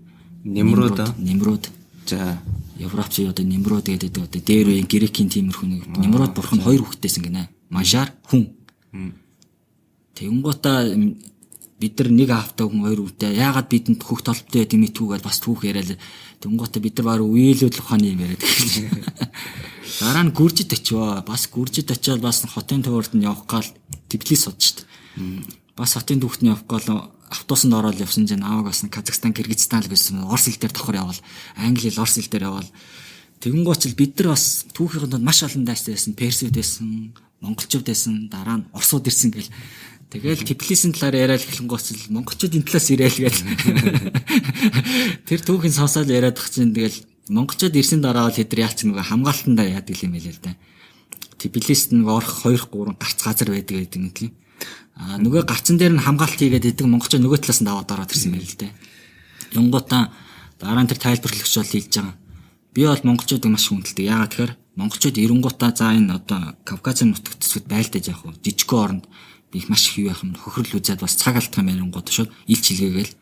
Немрод. Немрод. За Европч одоо Немрод гэдэг одоо дээр үеийн грекийн тиймэрхүү нэг Немрод бурхан хоёр хүүхэдтэйсэн гинэ. Мажар хүн. Тэгэнгуутаа бид нар нэг аавтай хүн хоёр хүүтэй. Яагаад бидэнд хөх толбтой байдаг мэдхүүгээд бас түүх яриад тэгэнгуутаа бид нар бараг үеэлүүд л ухааны юм яриад эхэлж. Дараа нь Гүржид очиваа. Бас Гүржид очиад бас хотын төвөрт нь явах гал Тбилис сууж штт. Бас хотын түүхт нь явах гол автобусанд ороод явсан чинь намайг бас Казахстан, Кыргызстан л гэсэн Орос хэл дээр давхар явал, Англи хэл, Орос хэл дээр явал. Тэгэнгүүт ч бид нар бас түүхийн дунд маш олон дайстай байсан, Персүүд байсан, Монголчууд байсан, дараа нь Оросууд ирсэн гэл Тэгэл Тбилисийн талаар яриад эхлэнгуут л монголчууд энэ талаас ирээл гээл. Тэр түүхийн сонсоод яриад тах чинь тэгэл монголчууд ирсэн дараа бол тэд нар яалч нөгөө хамгаалтандаа яадаг юм байл л да. Тбилист нэг орох 2 3 гарц газар байдаг гэдэг юм тийм. Аа нөгөө гарцан дээр нь хамгаалт хийгээд идэг монголчууд нөгөө талаас нь даваад ороод ирсэн байл л да. Юнгуудаа дараа нь тэр тайлбарлагч бол хэлж байгаа. Би бол монголчуудыг маш хүндэлдэг. Яагаад тэгэхээр монголчууд эренгуудаа за энэ одоо Кавказын нутагт төсөд байлдаж явах уу жижигхэн оронд би их маш их юу яах юм хохирол үзээд бас цаг алдах юм ярингууд шууд ил чилгээгээл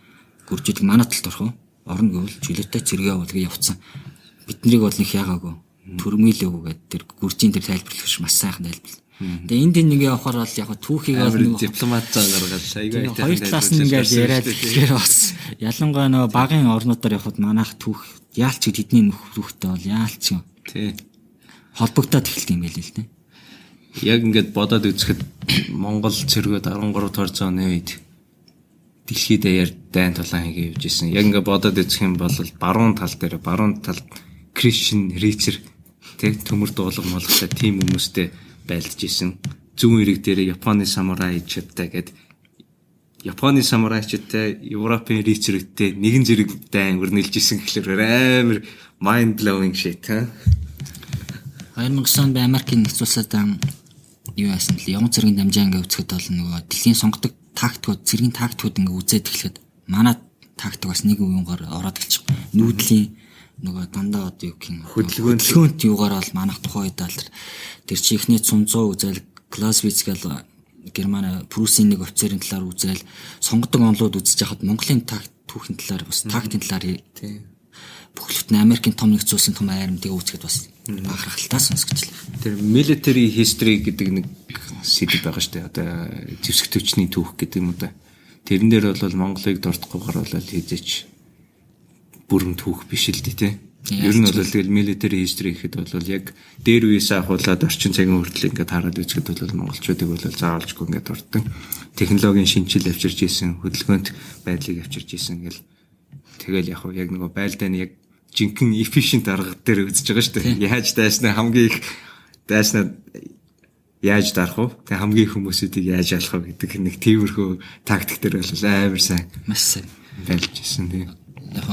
гүржидэг манай талд орох уу орно гэвэл чөлөөтэй цэргээ явуулгээ явцсан. Биднийг бол нэг яагаагүй төрмөлөөгүй гэдэг тэр гүржийн тэр тайлбарлагч маш сайхан тайлбарлаа. Тэгээ энд нэг явахаар бол яг түүхийг бол нэг дипломат зан гаргаад айгүй их хоёр талаас нь ингээд яриад тэгэхээр бас ялангуяа нөгөө багын орнуудаар явхад манайх түүх яалч тэдний нөх түүхтэй бол яалч тий холбогдоод эхэлдэг юм байл л дээ. Яг ингээд бодоод үзэхэд Монгол цэргүүд 13 дугаар зууны үед дэлхийд даяар дайн тулаан хийгээ явж исэн. Яг ингээд бодоод үзэх юм бол баруун тал дээр баруун талд Кристиан Рицер тэг төмөр дуулга молготой тим хүмүүстэй байлдаж исэн. Зүүн эрэг дээр Японы самурайчдтай гээд Японы самурайчдтай Европын рицэртэй нэгэн зэрэг дайн өрнөлж исэн гэхлээр амар mind blowing shit ха. 2009 онд Америкийн нэгдсэн улсад юу яасан бэл явган цэргийн дамжаа ингээ үзэхэд бол нөгөө дэлхийн сонгодог тактикууд цэргийн тактикууд ингээ үзээд эхлэхэд манай тактик бас нэг юунгаар ороод эхэлчих. Нүүдлийн нөгөө дандаа одоо юу гэх юм хөдөлгөөнт юугаар бол манайх тухайн үед л тэр чи ихний цунцуу үзэл Клаусвиц гэл Герман Пруссийн нэг офицерын талаар үзэл сонгодог онлууд үзэж хахад Монголын такт түүхийн талаар бас тактикийн талаар бүхлөт нь Америкийн том нэгдсэн улсын том айрамтыг үүсгэхэд бас бахархалтай сонсгочлаа. Тэр military history гэдэг нэг сэдэв байгаа шүү дээ. Одоо зэвсэг төвчний түүх гэдэг юм уу да. Тэрэн дээр бол Монголыг дурдахгүйгээр бол хэзээч бүрэн түүх биш л дээ тий. Ер нь бол тэгэл military history гэхэд бол яг дээр үеэс ахуулаад орчин цагийн хүртэл ингээд хараад үзэхэд бол монголчуудыг бол заавалжгүй ингээд дурддаг. Технологийн шинжил авчирч исэн, хөдөлгөөнт байдлыг авчирч исэн гэл тэгэл яг яг нөгөө байлдаа нь яг жинхэнэ efficient арга дээр үзэж байгаа шүү дээ. Яаж дайснаа хамгийн их дайснаа яаж дарах вэ? Тэг хамгийн их хүмүүсүүдийг яаж алах вэ гэдэг нэг тиймэрхүү тактик дээр бол амар сайн. Маш сайн байлж исэн тийм. Яг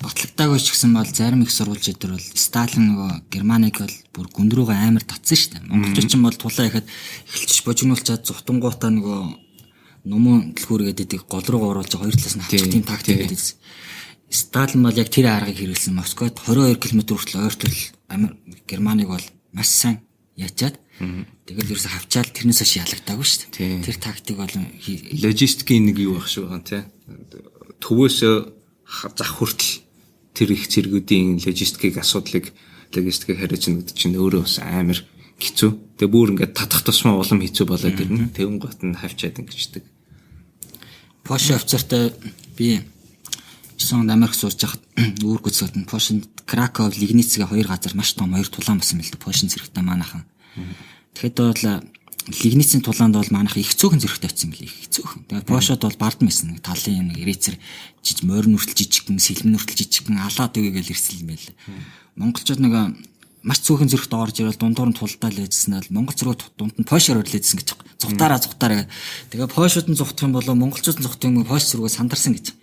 батлагдаагүй ч гэсэн бол зарим их сурвалж өдр бол Сталин нөгөө Германыг бол бүр гүн рүүгээ амар татсан шүү дээ. Монголчууд ч бол тулаа ихэд эхэлчих божигнуулчаад зутангуудаа нөгөө нумун дэлгүүр гэдэг гол руугаа оруулж хоёр талаас нь авчих тийм тактик гэдэг. Сталин бол яг тэр аргыг хэрэглэсэн. Москвад 22 км хүртэл ойртол Германыг бол маш сайн ячаад тэгэл ерөөсө хавчаал тэрнээс хойш ялагдаагүй шүү дээ. Тэр тактик бол логистикийн нэг юу байх шиг байгаа тий. Төвөөсөө зах хүртэл тэр их цэргүүдийн логистикийг асуудлыг логистикийг хариуцна гэдэг чинь өөрөө бас амар хэцүү. Тэгээ бүр ингээд татах тусмаа улам хэцүү болоод ирнэ. Тэгэн гот нь хавчаад ингэждэг. Пош офицертай би 9 онд Америк сурж байхад үүрэг гүйцэтгэхэд нь Польшинд Краков, Лигницгээ хоёр газар маш том хоёр тулаан болсон юм л да. Польшин зэрэгтэй манайхан. Тэгэхэд бол Лигницийн тулаанд бол манайх их цөөхөн зэрэгтэй очсон юм билээ. Их цөөхөн. Тэгээд Польшод бол бардам байсан. Нэг талын нэг рицэр жиж морин нүртэл жижигхэн, сэлмэн нүртэл жижигхэн алаад өгье гэж ирсэн юм байл. Монголчууд нэг маш цөөхөн зэрэгт орж ирэл дундуур нь тулдаал байжсэн л Монгол зэрэг дунд нь Польшоор орлээдсэн гэж. Зугтаараа зугтаараа. Тэгээ Польшууд нь зугтах юм болоо монголчууд нь зугтах юм Польш зэрэгөө сандарсан гэж.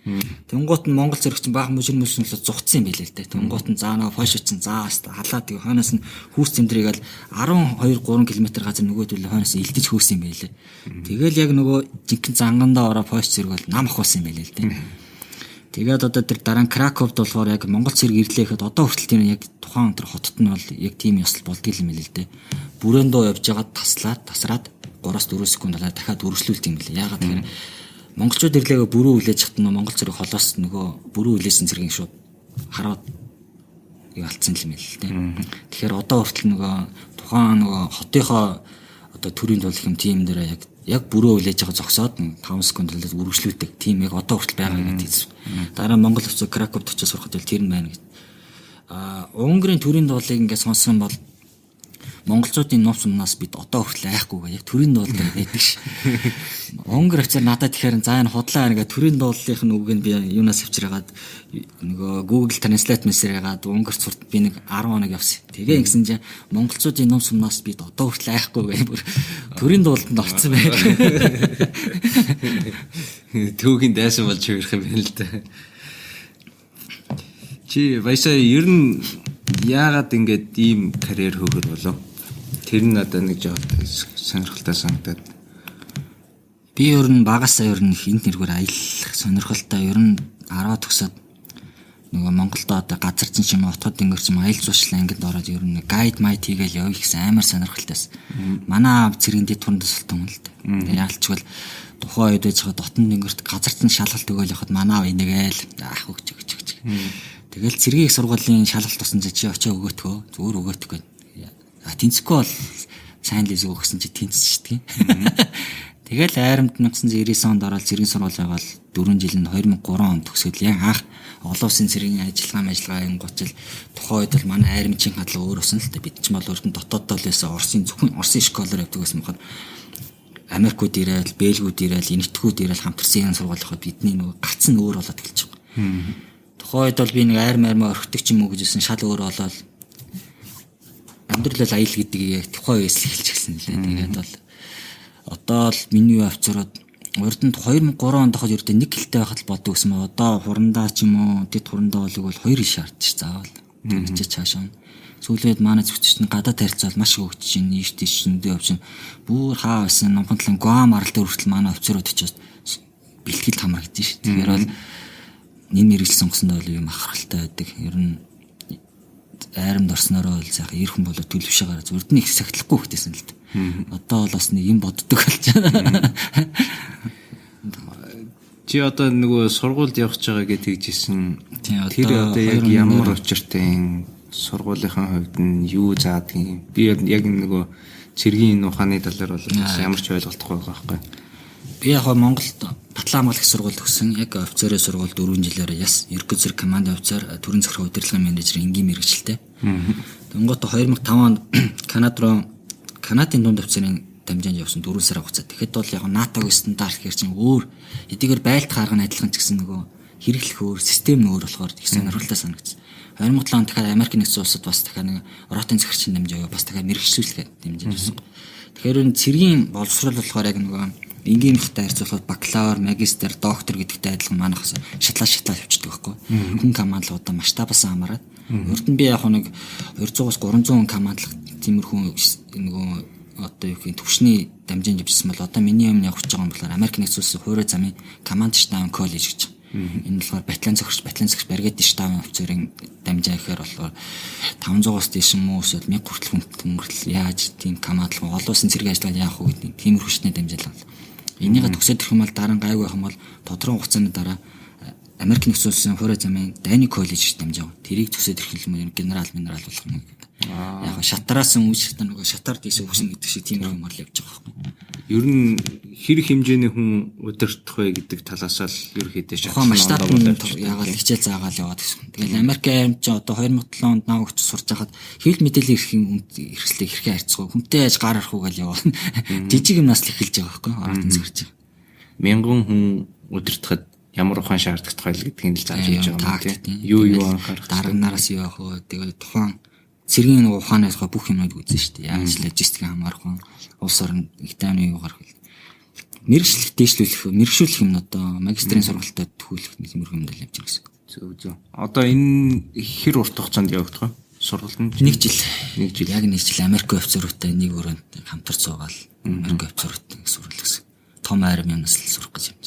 Тэнгуут нь Монгол зэрэг чинь баахан мөжир мөжир л зугтсан юм байлээ л дээ. Тэнгуут нь заа нөгөө Польш чинь заа халаад тэгээ хойноос нь хүүс зэмдрийгээл 12 3 км газар нөгөөдөл хойноос илдэж хөөсөн юм байлээ. Тэгэл яг нөгөө жинхэнэ зангандаа ороо Польш зэрэг бол нам ахуулсан юм байлээ л дээ. Тэгээд одоо тэр дараа нь Краковд болохоор яг Монгол цэрэг ирлээ гэхэд одоо хүртэл тэр яг тухайн тэр хотод нь бол яг тийм ёслол болдгий юм байл л дээ. Бүрэн дөө явж байгаад таслаад тасраад 3-4 секунд болоод дахиад өргөжлүүлдэг юм билээ. Яагаад тэгэхээр монголчууд ирлээгээ бүрүү үлээж хат нөө Монгол цэрэг холоос нөгөө бүрүү үлээсэн цэргийн шууд хараад юу алдсан юм байл л дээ. Тэгэхээр одоо хүртэл нөгөө тухайн нөгөө хотынхоо одоо төрийн тулах юм тим дээр яг бүрөө үлээж байгаа зогсоод 5 секунд л үргэлжлүүлдэг. Тийм яг одоо хүртэл байгаа гэдэг хэлсэн. Дараа нь Монгол офицер Краковд очиж сурахад бол тэр нь байна гэж. Аа Унгарын төрийн дуулыг ингээд сонссон бол Монголчуудын нууц юмнаас бид одоо хүртэл айхгүй яг төрийн дуулал байдаг ш. Унгар офицер надад тэгэхээр за энэ худлаа нэгэ төрийн дууллын үг нь би юунаас авчиргаад нөгөө Google Translate мэсээр ягаад Унгарт сурт би нэг 10 хоног явсан. Тэгээ ингэсэн чинь монголчуудын нууц юмнаас бид одоо хүртэл айхгүй гэх бүр төрийн дууланд орцсон байх. Түүхийн дайсан болж хувирах юм байна л да. Чи баясаа ер нь яагаад ингэж ийм карьер хөөхөр болов? Тэр нь надад нэг жоох сонирхолтой санагдаад. Би ер нь багасаа ер нь хинт нэргээр аялах сонирхолтой, ер нь 10 төгсөөд нөгөө Монголд одоо газар зэн ч юм уу отгод тэнгэр ч юм аялал жуулчлал ангид ороод ер нь гайд майд хийгээл явъя гэсэн амар сонирхолтойс. Манай аав цэргийн дэд туранд тусалсан юм л да. Тэгээ яалчгүй тухайн үед байж байгаа дотн тэнгэрт газар зэн шалгалт өгөөл явахад манай аав энийгээл аах өгч өгч өгч. Тэгэл цэргийн их сургуулийн шалгалт тусан чи очоо өгөөтгөө зүгээр өгөөтгөө. А тэнцэхгүй бол сайн лиз өгсөн чи тэнцчихдэг. Тэгэл айрамд 1999 онд ороод цэргийн сургууль байгаал 4 жилинд 2003 онд төгсөөл яг анх олон улсын цэргийн ажиллагаа ингуучил тухайн үед бол манай айрамчийн хадлага өөр болсон л та. Бид ч бол урд нь дотооддоо л байсан Оросын зөвхөн Оросын школоор явдаг байсан боход Америкууд ирээл, Бэлгүүд ирээл, Энэтхгүүд ирээл хамтарсан энэ сургууль явахад бидний нөгөө гарц нь өөр болоод эхэлж байгаа. Тухайн үед бол би нэг айрам айрмаа орхидог ч юм уу гэжсэн шал өөр болоод амьдрал бол аял гэдэг яг тухайн үеэс л эхэлж гисэн лээ. Тэгээд бол одоо л миний офицерууд урд нь 2003 онд хахад ердөө нэг хилтэй байхад л боддог гэсэн мө. Одоо хурандаа ч юм уу дэд хурандаа болог бол хоёр хил шаардж заавал. Тэгэж цаашаа. Сүүлийн үед манай зөвчч нь гадаад харилцаа маш их өгч чинь ийш тийш өндөө явж чинь бүр хаа байсан номхон талан Гуам арал дээр хүртэл манай офицерууд очиж бэлтгэл хамрагдаж шээ. Тэгэхээр бол энэ мэрэгжил сонгосондоо бол юм ахралтай байдаг. Ер нь айрамд орсноороо бол сайхан эр хүн болоо төлөвшөө гараа зүрд нь их сахилахгүй хөхтэйсэн л дээ. Одоо бол бас нэг юм боддог болж байна. Чи одоо нөгөө сургуульд явж байгаа гэж тэгжсэн. Тэр одоо яг ямар учиртай сургуулийнхаа хувьд нь юу заадгийг би яг нөгөө цэргийн ухааны талаар бол бас ямар ч ойлголтгүй байгаа байхгүй. Би яг Монголд Батлан хамгаалах сургуульд төгссөн. Яг офицерын сургуульд 4 жилээр яс ерөнхий зэрэг команд офицер, төрийн захиргаа удирдлагын менежер энгийн мэрэгчлээ. Тэнгуут 2005 онд Канад руу Канадын дунд офицерын дамжаанд явсан 4 сар хугацаа. Тэгэхэд бол яг НАТО-гийн стандарт гэхэр чинь өөр хэдийгээр байлдах арга нь адилхан ч гэсэн нөгөө хэрэглэх өөр, систем нь өөр болохоор их сонирхолтой санагдсан. 2007 онд дахиад Америк нэгдсэн улсад бас дахиад нэг ротын захирчин дамжаа бас дахиад мэрэгчлүүлэх дамжаанд явсан. Тэгэхээр энэ цэргийн боловсрол болохоор яг нөгөө энгийн мөхтэй харьцуулахад бакалавр, магистр, доктор гэдэгтэй адилхан манайхаас шатлаа шатлаа явчихдаг байхгүй. Хүн командлуудаа масштабаас хамаарат. Урд нь би яг нэг 200-аас 300 командлах тиймэрхүү нөгөө одоо юу гэх төвшний дамжаанд явжсэн бол одоо миний өмнө явж байгаа юм болохоор Америк нэгдсэн улсын хувийн замын команд штабын коллеж гэж. Энэ болохоор батальон зохирч, батальон зохирч бригадын штабын офицерын дамжаа гэхээр болохоор 500-аас дээш юм уу эсвэл 1000 хүртэл хүн хүртэл яаж тийм командлах олон улсын цэргийн ажиллагаанд яах вэ гэдэг тиймэрхүү шатны дамжаалал. Энийгээ төгсөөд ирэх юм бол дараа нь гайгүй байх юм бол тодорхой хугацааны дараа Америк нэгдсэн улсын хувийн замын дайны коллеж гэж дамжаа. Тэрийг төгсөөд ирэх юм бол генерал минерал болох юм гэдэг. Яг шатараас үе шатар нөгөө шатар дээш өгсөн гэдэг шиг тийм юм бол явж байгаа байхгүй. Ер нь хэр хэмжээний хүн удирдах вэ гэдэг талаас л ерөөхдөө шатар масштаб нь ягаал хичээл заагаал яваад гэсэн. Тэгэл Америк аим чи одоо 2007 онд наа өгч сурж байхад хэвлэл мэдээллийн эрхийн хэрэгслийг хэрхэн харьцах вэ? Хүнтэй яаж гар арах уу гэж яваа. Жижиг юмнаас л эхэлж байгаа байхгүй. Ороод зэрэг. Мянган хүн удирдахад ямар ухаан шаардлагатай вэ гэдгийг л зааж хийж байгаа юм тийм. Юу анхаарах дарга нараас юу явах вэ? Тэгээд тухайн цэргийн нэг ухаанаас бүх юмнууд үзэн шүү дээ. Яаж логистик хамаарах вэ? Улс орон их дайны юу гарах вэ? Мэргэжлэх дээшлүүлэх, мэргэшүүлэх юм одоо магистрийн сургалтад төхүүлэх нэг тиймэрхүү юм дэл явж байгаа гэсэн. Зөв зөв. Одоо энэ хэр урт хугацаанд явагдах вэ? Сургалт нь 1 жил. 1 жил. Яг 1 жил Америк офицеруудтай нэг өрөөнд хамтарч суугаал Америк офицеруудтай сургал гэсэн. Том айрам юмнаас л сурах гэж юм.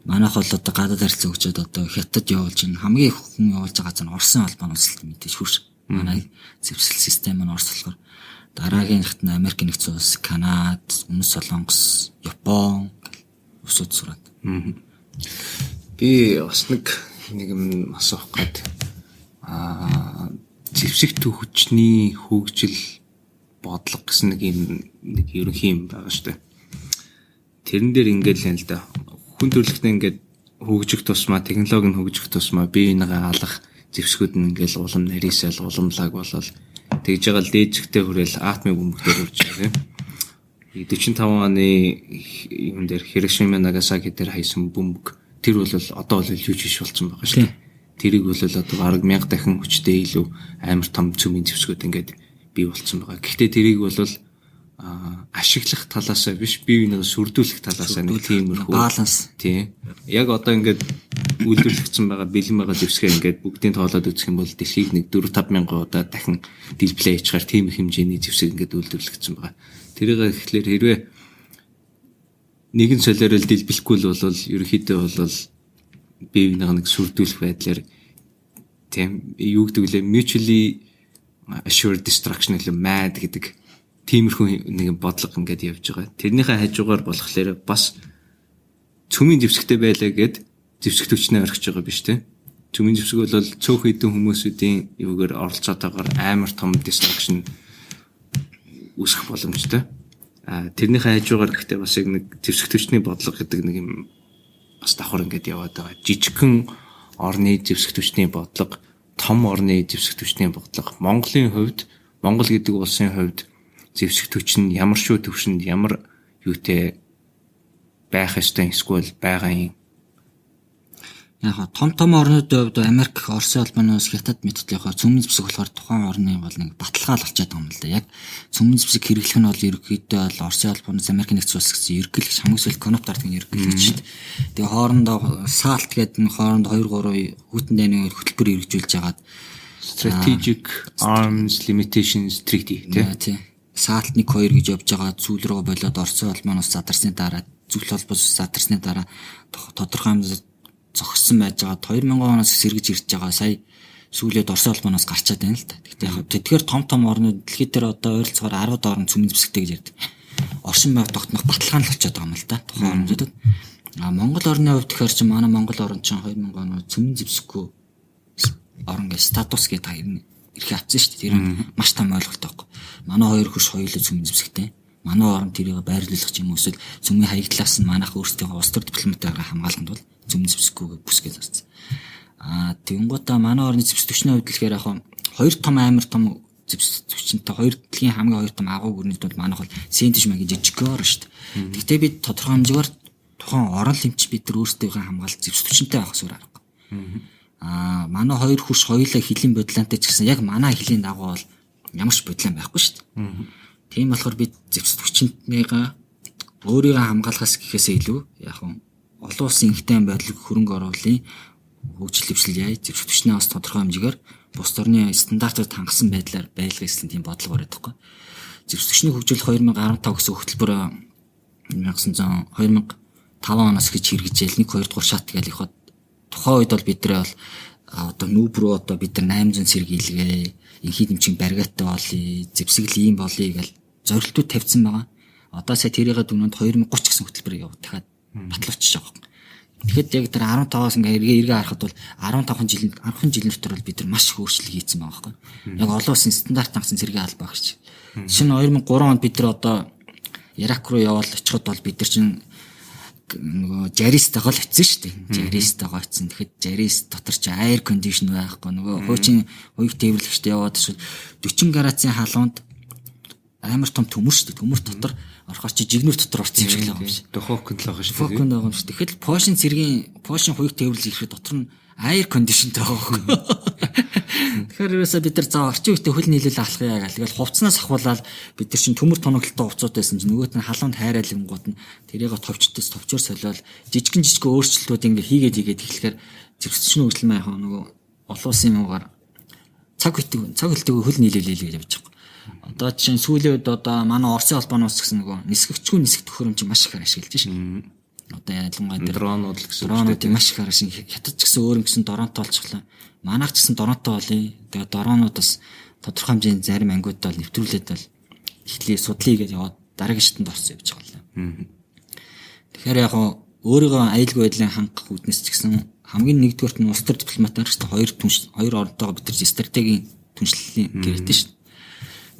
Манайх бол одоо гадаад харилцаа өгчөөд одоо хятад явуулж байна. Хамгийн их хүн явуулж байгаа газар нь Оросын холбооны улс л мэдээж хөрш. Манай зэвсэл систем нь Орос болохоор дараагийн хат нь Америк нэгдсэн улс, Канад, Өмнөд Солонгос, Япон улсууд сураад. Би бас нэг юм асуух гээд зэвсэг төвчний хөгжил бодлого гэсэн нэг юм нэг ерөнхий юм байгаа шүү дээ. Тэрэн дээр ингээд л юм л да. Хүн төрөлхтөө ингээд хөгжих тусмаа, технологи нь хөгжих тусмаа бие биенийгээ алах зэвсгүүд нь ингээд улам нарийсаал, уламлаг болол Тэгж байгаа л дээжгтэй хүрээл атомын бөмбөг дээр хүрч байгаа тийм. 45 оны юм дээр Хирошима Нагасаки дээр хайсан бөмбөг тэр бол одоо бол юу ч биш болсон байгаа шүү дээ. Тэрийг бол одоо бараг 1000 дахин хүчтэй илүү амар том цөмийн зэвсгүүд ингээд бий болцсон байгаа. Гэхдээ тэрийг бол ашиглах талаасаа биш, бие биенээ сүрдүүлэх талаасаа нэг тиймэрхүү баланс. Тийм. Яг одоо ингээд үйлдвэрлэгдсэн байгаа бэлэн байгаа зэвсгээ ингээд бүгдийг тоолоод үзэх юм бол дэлхийг нэг 4-5 мянган удаа дахин дэлблээ ячгаар тийм их хэмжээний зэвсэг ингээд үйлдвэрлэгдсэн байгаа. Тэрийг гэхлээр хэрвээ нэгэн солиорол дэлбэлэхгүй л бол ерөнхийдөө бол бие биенээ нэг сүрдүүлэх байдлаар тийм юу гэдэг лээ mutually assured destruction илүү mad гэдэг тиймэрхүү нэг бодлого ингээд явж байгаа. Тэрнийхээ хажуугаар болохоор бас цөмийн зэвсэгтэй байлаа гэд зэвсэг түвшнээ орхиж байгаа биш те. Цөмийн зэвсэг бол цөөх хэдэн хүмүүсүүдийн юугаар оролцоотойгоор амар том destruction үүсгэх боломжтой. Тэрнийхээ хажуугаар гэхдээ бас яг нэг зэвсэг түвшний бодлого гэдэг нэг юм бас давхар ингээд яваад байгаа. Жижигхэн орны зэвсэг түвшний бодлого, том орны зэвсэг түвшний бодлого. Монголын хувьд, Монгол гэдэг улсын хувьд зэвсэг түвшин ямар шүү түвшинд ямар юутэй байх ёстой эсвэл байгаа юм. Яг том орнуудын хувьд Америк, Оросын холбооноос Хятад мэдтэл яг цөмийн зэвсэг болохоор тухайн орны бол нэг баталгаа л болчиход байгаа юм л да. Яг цөмийн зэвсэг хэрэглэх нь бол ерөнхийдөө бол Оросын холбооноос Америк нэгдсэн улс гэсэн ерөнхийлөгч хамгийн сүүлд Коноп дарддаг ерөнхийлөгч шүү дээ. Тэгээ хоорондоо SALT гэдэг нь хооронд 2 3 хүйтэн дайны хөтөлбөр хэрэгжүүлж хагаад Strategic Arms Limitations Treaty тий. SALT 1 2 гэж явж байгаа сүүл рүү болоод Оросын холбооноос задарсны дараа зүйл холбоос задарсны дараа тодорхой хэмжээнд зогссон байж байгаа 2000 оноос сэргэж ирж байгаа сая сүүлээд Оросын холбооноос гарчаад байна л та. Гэхдээ яг тэдгээр том орнууд дэлхийд дээр одоо ойролцоогоор 10 орн цөмийн зэвсэгтэй гэж ярьдаг. Оршин байв тогтнох баталгаа нь л болчиход байгаа юм л та. Тухайн орнуудад. А Монгол орны хувьд тэгэхээр чи манай Монгол орн чинь 2000 оно цөмийн зэвсэггүй орн гэж статус гэдэг юм эрхээ авсан шүү дээ. Тэр нь маш том ойлголт байхгүй. Манай хоёр хөрш хоёулаа цөмийн зэвсэгтэй. Манай орн тэрийг байрлуулах юм эсвэл цөмийн хаягдлаас нь манайх өөрсдийнхөө улс төр дипломатаараа хамгаалахын тулд цөмийн зэвсэггүйгээ бүсгээ зарцсан. Аа тэгэнгүүтээ манай орны зэвсэг түвшний хувьд болохоор яг хоёр том амар том зэвсэг түвшинтэй хоёр дэлхийн хамгийн хоёр том агуу гүрний дунд манайх бол сентиш магийн жижиг орн шүү дээ. Гэхдээ бид тодорхой хэмжээгээр тухайн орон лимч бид нар өөрсдийнхөө хамгаалалт зэвсэг түвшинтэй байх суурь аргагүй. Аа манай хоёр хөрш хоёулаа хөлийн бодлонтой ч гэсэн яг манай хөлийн дагуу бол ямар ч бодлон байхгүй шүү дээ. Тийм болохоор бид зэвсэг түвшинтнийгаа өөрийгөө хамгаалахаас гэхээсээ илүү яг олон улсын инхтэн байдлыг хөрөнгө оруулалтын хөгжил дэвшил яа зэвсэг түвшнээ бас тодорхой хэмжээгээр бус орны стандартад хангасан байдлаар байлгах гэсэн тийм бодлого бариад байхгүй. Зэвсэг түвшний хөгжил 2015 гэсэн хөтөлбөр 2005 оноос гэж хэрэгжээл 1 2 дугаар шат гэж явхад тухайн үед бол бид нар бол одоо нүүб рүү одоо бид нар 800 цэрэг илгээ, инхий дэмчин баригаттай болъё, зэвсэгэл ийм болъё гэж зорилтууд тавьсан байгаа. Одоо сая тэрийгээ дүнэнд 2030 гэсэн хөтөлбөр яв дахиад батлуулчих жоох. Тэгэхэд яг тэр 15-аас ингээ эргээ харахад бол 15 жилийн 10 жилийн дотор бол бид нар маш их өөрчлөлт хийсэн байгаа байхгүй. Яг олон улсын стандарт хангасан цэргийн албаа гэж. Жишээ нь 2003 онд бид нар одоо Ирак руу явал очиход бол бид нар чинь нөгөө жаристайгаа л очсон шүү дээ. Жаристайгаа очсон. Тэгэхэд жарис дотор чи air condition байхгүй. Нөгөө хуучин хуйг тээвэрлэгчтэй яваад эсвэл 40 градусын халуунд амар том төмөр шүү дээ. Төмөр дотор орохоор чи жигнүүр дотор орсон юм шиг л байгаа юм шиг. Духовконд л байгаа шүү дээ. Духовконд байгаа юм шиг. Тэгэхэд Польшийн цэргийн Польшийн хуйг тээвэрлэж ирэхэд дотор нь air condition байгаа байхгүй. Тэгэхээр ерөөсөө бид нар за орчин үедээ хөл нийлүүл алах яа гэл. Тэгэл хувцснаас ахуулаад бид нар чинь төмөр тоногдолтой хувцууд байсан чинь нөгөөт нь халуунд хайраал юмгууд нь тэрийг товчтос товчоор солиол жижигэн жижигэн өөрчлөлтүүд ингээ хийгээд эхлэхээр зэвсэгчний хөгжил маань яг нөгөө олон улсын юугаар цаг хөлтөг хөл нийлүүлээ гэж явж байгаа. Одоо жишээ нь сүүлийн үед одоо манай Оросын холбооноос гэсэн нөгөө нисгэгчгүй нисэх төхөөрөмж маш ихээр ашиглаж шин. Одоо ялангуяа тэр дронууд л гэсэн дронууд маш ихээр ашиг. Хятад ч гэсэн өөр юм гэсэн дронтой болчихлоо. Манайх ч гэсэн дронтой болъё. Тэгээ дронууд бас тодорхой хэмжээний зарим ангиудад бол нэвтрүүлээд бол эхлэе судлаа гэж яваад дараагийн шатанд орсон явж байгаа юм. Тэгэхээр яг өөрийгөө аюулгүй байдлын хангах үүднээс ч гэсэн хамгийн нэгдүгээрт нь улс төр дипломатаар ч хоёр оронтойгоо бид нар стратегийн түншлэлийн гэрээтэй шүү дээ.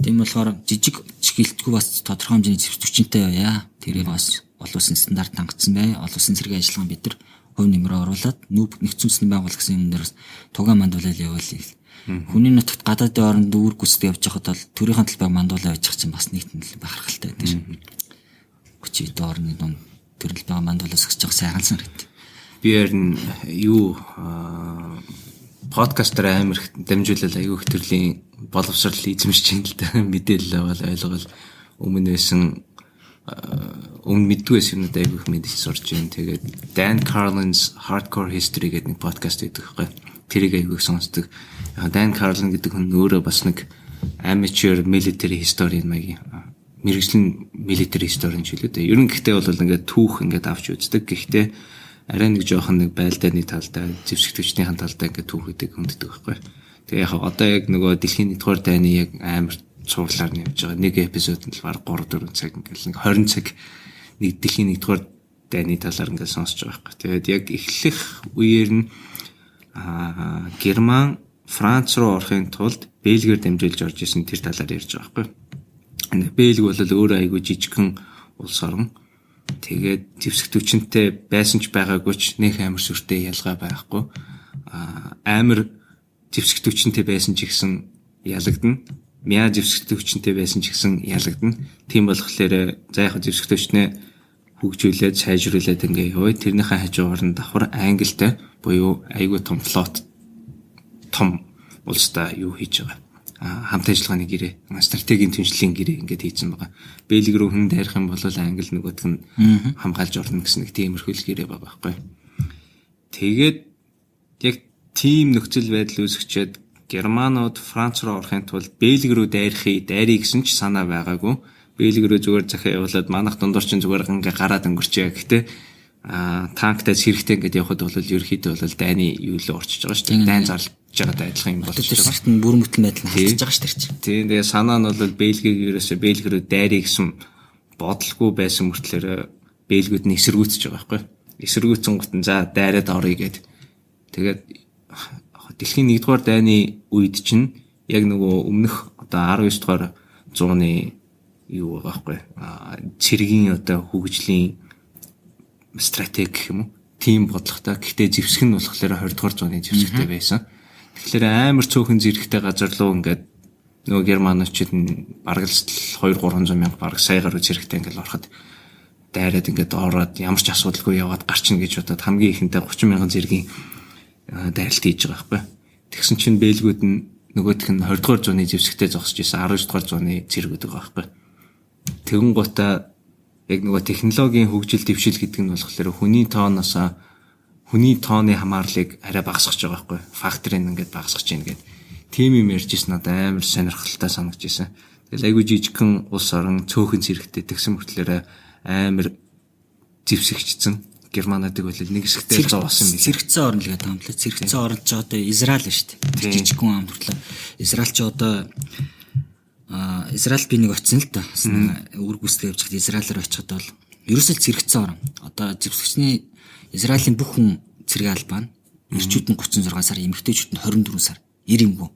Тийм болохоор жижиг чиглэлтгүй бас тодорхой хэмжээний зэвсэг түвшинтэй байя. Тэрийг бас олон улсын стандарт хангацсан бай. Олон улсын цэргийн ажиллагаанд бид нар хувь нэмрээ оруулаад нүүб нэгдсэн үндэсний байгууллага гэсэн юм дээр бас тугаа мандуулаад явуул. Хүний нутагт гадаадын оронд үүрэг гүйцэтгэх явж байхад бол төрийнхөө талбайг мандуулаа байж чинь бас нэг тэнэл бахархалтай байдаг шин. 30 орны дунд төрөл байгаа мандуулаа сагсаж байгаа сайхан санагд. Би харин юу подкастаар амар их дамжуулал аягүй их төрлийн боловсрал эзэмшиж байна л да. Мэдээлэл аваад ойлгол өмнө байсан өмнө мэддгүй байсан юмнууд аягүй их мэдээлэл сурч байна. Тэгээд Dan Carlin's Hardcore History гэдэг нэг подкаст байдаг байхгүй. Тэрийг аягүй их сонсдог. Dan Carlin гэдэг хүн өөрөө бас нэг amateur military historian маягийн мэрэгжлийн military historian ч үлээ дээ. Ер нь гэхдээ бол ингээд түүх ингээд авч үздэг. Гэхдээ арай нэг жоохон нэг байлдааны талдаа, зэвсэгтвчнийхэн талдаа ингээд түүх гэдэг хүнддэг байхгүй. Тэгээ яг одоо яг нөгөө дэлхийн 1-р дайны яг амар цуурлаар нь явж байгаа. Нэг эпизод нь л баг 3-4 цаг ингээд нэг 20 цаг нэг дэлхийн 1-р дайны талаар ингээд сонсож байгаа байхгүй. Тэгээд яг эхлэх үеэр нь Герман Франц руу орохын тулд Бельгээр дамжуулж орж исэн тэр талаар ярьж байгаа байхгүй. Бельг бол өөрөө айгүй жижигхэн улс орн. Тэгээд зэвсэгтвчэнтэй байсан ч байгаагүй ч нэх амар сүртэй ялгаа байхгүй. Амар зэвсэгтвчэнтэй байсан ч гэсэн ялагдана. Мяа зэвсэгтвчэнтэй байсан ч гэсэн ялагдана. Тийм болохоор за яг зэвсэгтвчнээ хөгжүүлээд сайжруулад ингээ яваа. Тэрнийхээ хажуугаар нь давхар Англитай буюу айгүй том флот том улстай юу хийж байгаа. Хамт ажиллагааны гэрээ, стратегийн түншлэлийн гэрээ ингээд хийцэн байгаа. Бельги рүү хүн дайрах юм бол Англи нөгөөх нь хамгаалж орно гэсэн нэг тиймэрхүү л гэрээ байгаа байхгүй. Тэгээд яг тийм нөхцөл байдал үүсгэчээд Германууд Франц руу орохын тулд Бельги рүү дайрахыг дайрыг гэсэн ч санаа байгаагүй. Бельги рүү зүгээр захиа явуулаад манах дундуур чинь зүгээр ингээ гараад өнгөрчээ. Гэхдээ танктай сэрэгтэй ингээд явхад бол ерөөхдөө бол дайны юу л орчиж байгаа шүү дээ. Дайн зарлж байгаатай адилхан юм болчихж байгаа. Тэр нь бүрэн бүтэн байдал нь халтж байгаа шүү дээ чинь. Тийм. Тэгээ санаа нь бол Бельгийг ерөөсөө Бельги рүү дайрыг гэсэн бодлогүй байсан мөртлөөр Бельгүүд нь эсэргүүцэж байгаа байхгүй. Эсэргүүцэн гут нь за дайраад оръё гэд. Тэгээд дэлхийн 1-р дайны үед чинь яг нөгөө өмнөх одоо 19 дугаар зууны юу байгаа байхгүй. Цэргийн одоо хөгжлийн стратеги гэх юм уу? Тийм бодлоготой. Гэхдээ зэвсэг нь болохоор 20 дугаар зууны зэвсэгтэй байсан. Тэгэхээр амар цөөхөн зэрэгтэй газар руу ингээд нөгөө германочууд нь бараг л 2-300 мянга бараг сая гаруй зэрэгтэй ингээд ороход дайраад ингээд ороод ямар ч асуудалгүй яваад гарчна гэж бодоод хамгийн ихэндээ 30 мянган зэргийн дайралт хийж байгаа байхгүй. Тэгсэн чинь бэлгүүд нь нөгөөх нь 20 дугаар зууны зэвсэгтэй зогсож исэн 19 дугаар зууны зэргүүд байгаа байхгүй. Тэгэн гутаа яг нөгөө технологийн хөгжил дэвшил гэдэг нь болохоор хүний тооноос хүний тооны хамаарлыг арай багасгаж байгаа байхгүй. Факторыг ингээд багасгаж чинь гэдэг. Тийм юм ярьж ирсэн надад амар сонирхолтой санагдаж ирсэн. Тэгэл айгүй жижигхэн улс орон цөөхөн зэрэгтэй тэгсэн мөртлөөрөө амар зэвсэгчсэн. Германуудыг бол нэг хэсэгтээ зовсон юм. Цэрэгцэн орн л гэдэг юм лээ. Цэрэгцэн орн ч одоо Израиль шүү дээ. Жижигхэн ам хүртлээ. Израиль ч одоо Израиль би нэг очсон л да. Үүрэг гүйцэтгэх явж байхад Израилаар очиход бол ерөөсөө цэрэгцэн орн. Одоо зэвсэгчний Израилийн бүх хүн цэрэг албаа. Эрчүүд нь 36 сар, эмэгтэйчүүд нь 24 сар. 90 юмгүй.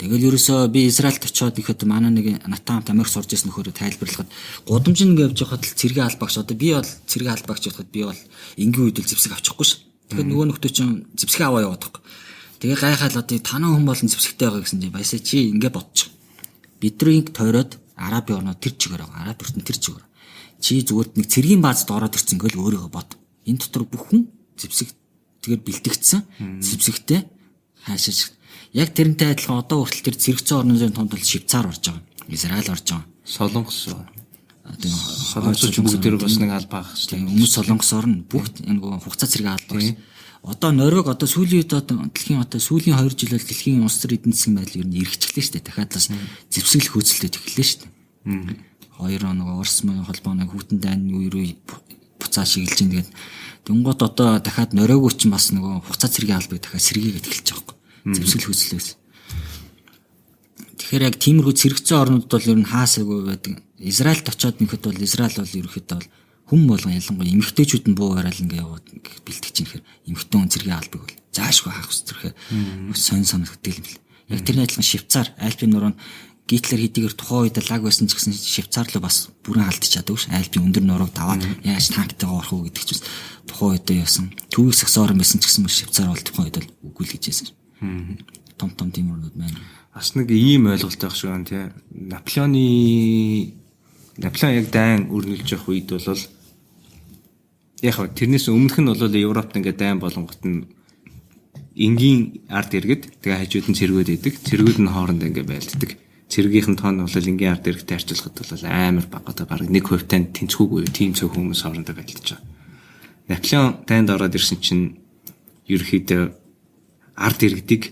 Тэгэл ерөөсөө би Израильд очиод ихэд манай нэг натан хамт Америк сурж байсан нөхөрөө тайлбарлахад гудамжинд ингэ явж байхад л цэрэг албаагч одоо би бол цэрэг албаагч болоход би бол энгийн үед л зэвсэг авчихгүй ш. Тэгэхээр нөгөө нөхдөр чинь зэвсэг аваа яваад байхгүй. Тэгээ гайхаал одоо танаа хүн болон зэвсэгтэй байгаа гэсэн чинь баясаа чи ингэ бодчих. Бидний тойроод Арабын орнууд тэр чигээр байгаа. Араб эрдэнэ тэр чигээр. Чи зүгээр нэг цэргийн баазд ороод ирсэн ингээл өөрийгөө бод. Энэ дотор бүх хүн зэвсэг тэгэхээр бэлтгэгдсэн зэвсэгтэй хаашаач яг тэрнтэй адилхан одоо хүртэл тэр цэрэгцэн орнуудын тунд бол Швейцар орж байгаа. Израиль орж байгаа. Солонгос. Солонгос бүгд бас нэг албаа ах шүү. Өмнөд Солонгос орно. Бүгд нөгөө хугацаа цэрэг албаа. Одоо Норвег одоо сүүлийн үед одоо дэлхийн одоо сүүлийн 2 жил бол дэлхийн улс төр эдийн засгийн байдал ер нь эргэжлээ шүү дээ. Дахиад бас зэвсэглэх хөөцөлтөд эхэллээ шүү дээ. Хоёр нөгөө Орос мөн холбооны хүүтэн дайн үе рүү буцаа шиглэж ин тэгээд тэнгууд одоо дахиад Норвег ч бас нөгөө хугацаа цэргийн албыг дахиад сэргээгээд эхэлж байгаа байхгүй. Зэвсгэл хөөцлөөс. Тэгэхээр яг тиймэрхүү цэрэгцэн орнууд бол ер нь хаасаагүй байдаг. Израильд очиод нөхөд бол Израиль бол ерөнхийдөө бол хүн болгон ялангуяа эмэгтэйчүүд нь буу бараал ингээ яваад бэлтгэж чинь гэхээр эмэгтэй хүн цэргийн албыг бол заашгүй хаах зүрхээ сонь санагддаг юм л. Яг тэрний адилхан Швейцар Альпийн нуруунд Гитлер хэдийгээр тухайн үед лаг байсан ч гэсэн Швейцар руу бас бүрэн алдчихад өгш. Альпийн өндөр нурууг даваад яаж танктайгаа орох уу гэдэг чинь тухайн үед яасан. Төвийг сагсан орн байсан ч гэсэн Швейцар бол тухайн үед бол үгүй л гэж байсан. Том том тийм юмнууд байна. Бас нэг ийм ойлголт байх шиг байна тий. Наполеон яг дайн өрнөлж явах үед бол яг хав тэрнээс өмнөх нь бол Европт ингээд дайн болонгот нь энгийн ард иргэд тэгээ хажууд нь цэргүүд идэг. Цэргүүд нь хооронд ингээд байлддаг. Цэргийнх нь тоон бол энгийн ард иргэдтэй харьцуулахад бол амар бага, одоо бараг 1%-тай тэнцвүүгүй тийм цөөх хүмүүс хоорондоо байлдаж байгаа. Наполеон дайнд ороод ирсэн чинь ерөөхдөө ард иргэдийг